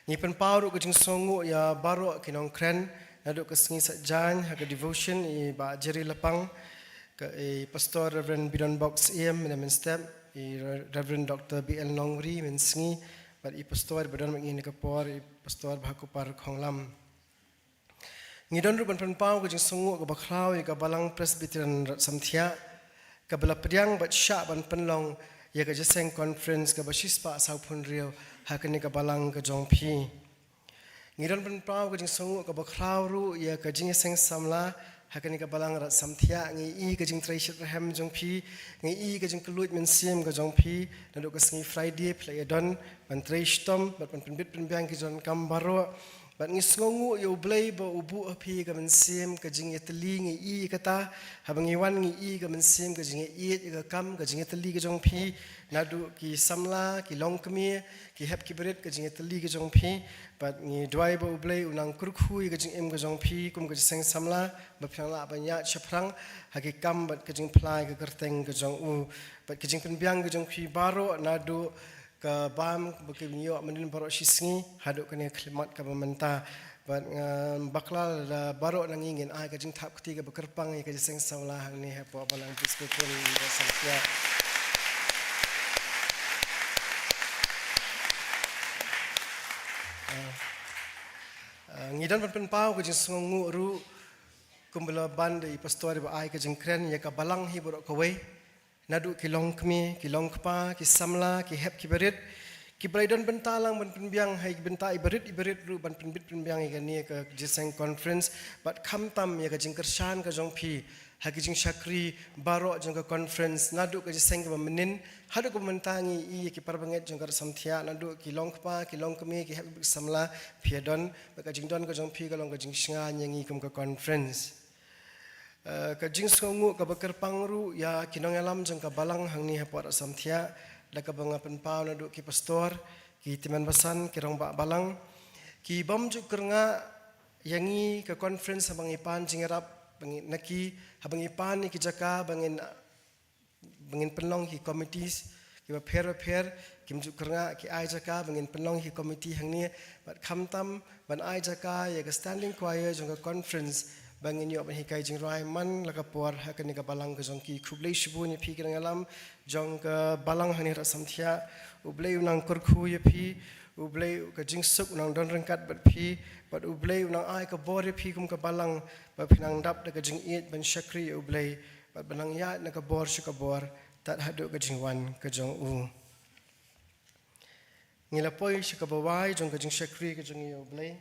Ngi pynpaw ruh ka jingsngewnguh ïa baroh ki nongkren, naduh ka Sngi Saitjaiñ ha ka devotion i Bah Jerry Lapang, ka i Pastor Reverend Bidon Bok Syiem mynne mynstep, i Re-, Reverend Doctor B L Nongri Mynsngi, bad i Pastor ba don mynne ka por, i Pastor Bah Kupar Khonglam. Ngi don ruh ban pynpaw ka jingsngewnguh kaba khraw ïa ka Balang Presbyterian Rasamthiah, kaba la pdiang bad shah ban pynlong ïa ka jingïaseng conference kaba shispah sawphew hynriew ha kane ka balang ka jong phi. Ngi don pynpaw ka jingsngewnguh kaba khraw ruh ïa ka jingïaseng samla ha kane ka Balang Rasamthiah. Ngi i ka jingtrei shitrhem jong phi, ngi i ka jingkylluid mynsiem ka jong phi, naduh ka sngi Friday phi la ïa don ban trei shitom bad ban pynbit pynbiang ki jong kam baroh. Bad ngi sngewnguh ïa U Blei ba u buh ha phi ka mynsiem ka jingïatylli, ngi i kata, haba ngi wan ngi i ka mynsiem ka jingïaieit ïa ka kam, ka jingïatylli ka jong phi, naduh ki samla, ki longkmie, ki hep ki barit, ka jingïatylli ka jong phi. Bad ngi duwai ba U Blei un nang kyrkhu ïa ka jingim ka jong phi kum ka jingïaseng samla, ba phin nang lah ban ïaid shaphrang ha ki kam bad ka jingphla ïa ka kyrteng ka jong u. Bad ka jingpynbiang ka jong phi baroh naduh ka bam ba ki ïoh mynnin baroh shisngi haduh kane ka khyllipmat kaba mynta. Bad nga bakla lada baroh na ngi ngin ai ka jingthap kti kaba kyrpang ïa ka jingïaseng samla hangne hapoh Balang Presbyterian Rasamthiah. Ah, ah, ngi don ban pynpaw ka jingsngewnguh ruh kumba la ban da i Pastor iba ai ka jingkren ïa ka balang hi baroh kawei. Naduh ki longkmie, ki longkpa, ki samla, ki hep ki barit, kiba la don bynta lang ban pynbiang ha i bynta i barit i barit ruh ban pynbit pynbiang ïa kane ka jingïaseng conference, bad khamtam ïa ka jingkyrshan ka jong phi ha ki jingshakri baroh jong ka conference, naduh ka jingïaseng kaba mynnin haduh kaba mynta. Ngi i ïa ki parabangeit jong ka Rasamthiah, naduh ki longkpa, ki longkmie, ki hep ki samla, phi ïa don, bad ka jingdon ka jong phi ka long ka jingshngaiñ ïa ngi kum ka conference. Eh, ka jingsngewnguh kaba kyrpang ruh ïa ki nongïalam jong ka balang hangne hapoh Rasamthiah, da kaba nga pynpaw naduh ki pastor, ki tymmen basan, ki rangbah balang, ki bym ju kyrngah ïa ngi ka conference haba ngi pan jingïarap ba ngi na ki, haba ngi pan ïa ki jaka ba ngin ba ngin pynlong ki committees kiba pher ba pher, kim ju kyrngah ki ai jaka ba ngin pynlong ki committee hangne, bad khamtam ban ai jaka ïa ka standing choir jong ka conference ba ngin ïoh ban hikai jingrwai man la ka por ha kane ka balang ka jong ki. Khublei shibun ïa phi ki nongïalam jong ka balang hangne Rasamthiah. U Blei u nang kyrkhu ïa phi, U Blei ka jingsuk u nang don ryngkat bad phi, bad U Blei u nang ai ka bor ïa phi kum ka balang, ba phin nang dap da ka jingïeit ban shakri ïa U Blei, bad ban nang ïaid na ka bor sha ka bor, tad haduh ka jingwan ka jong u. Ngi la poi sha kaba wai jong ka jingshakri ka jong ngi ïa U Blei.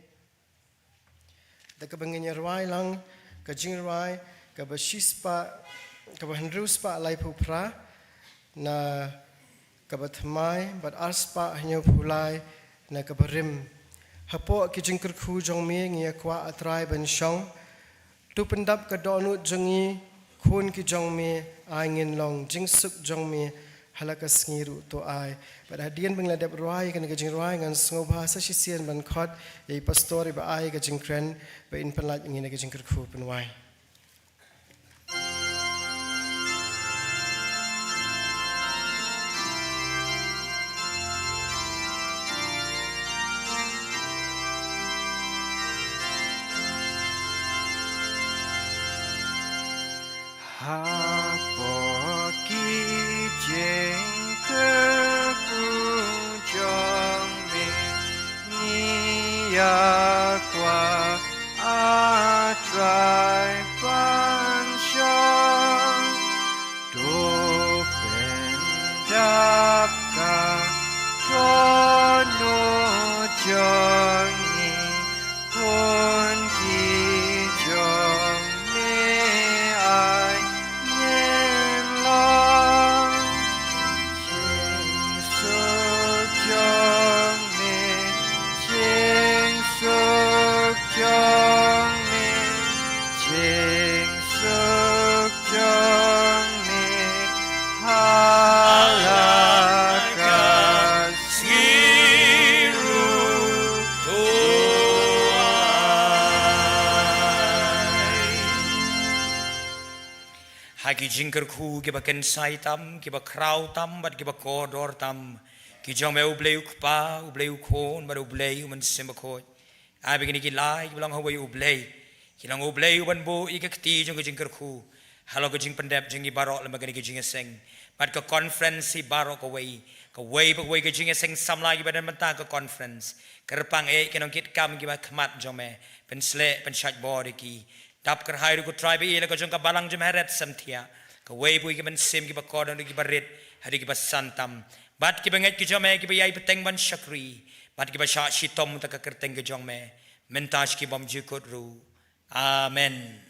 Da kaba ngin ïa rwai lang ka jingrwai kaba shispah, kaba hynriew spah laiphew phra na kaba thymmai, bad ar spah hynñiew phew lai na kaba rim. Hapoh ki jingkyrkhu jong me ngi ïa kwah, A Trai, ban shong. To pyndap ka dohnud jong ngi, khun ki jong me, ai ngin long jingsuk jong me ha la ka sngi ruh, to ai. Bad hadien ba ngi la dep rwai kane ka jingrwai, ngan sngewbha sa shisien ban khot ïa i pastor iba ai ka jingkren ba in pynlait ïa ngi na ka jingkyrkhu pynwai. Hapoh ki jingkyrkhu jong me ngi ïa kwah, A Trai, ban shong. To pyndap ka dohnud jong ngi, khun ki jong me, ai ngin long jingsuk jong me, jingsuk jong me, jingsuk jong me ha la ka sngi ruh, to ai. Ha ki jingkyrkhu kiba kynsai tam, kiba khraw tam bad kiba kordor tam, ki jong me U Blei U Kpa, U Blei U Khun bad U Blei U Mynsiem Bakhuid. Ai ba kine ki lai kiba long ha uwei U Blei ki long U Blei uban buh ïa ka kti jong ka jingkyrkhu halor ka jingpyndep jong ngi baroh lem bad kane ka jingïaseng bad ka conference hi baroh kawei, kawei pa kawei ka jingïaseng samla kiba don bynta ka conference. Kyrpang eh ki nongkitkam kiba khmat jong me, pynsleh pynshait bor ïa ki. Dap kyrhai ruh, ko Trai, ba ïa la ka jong ka balang jong me ha red samthiah, kawei pa kawei ki mynsiem kiba kordor, kiba rit haduh kiba san tam, bad kiba ngeit ki jong me kiba ïai bteng ban shakri bad kiba shah shitom da ka kyrteng ka jong me mynta sha ki bymjukut ruh. Amen.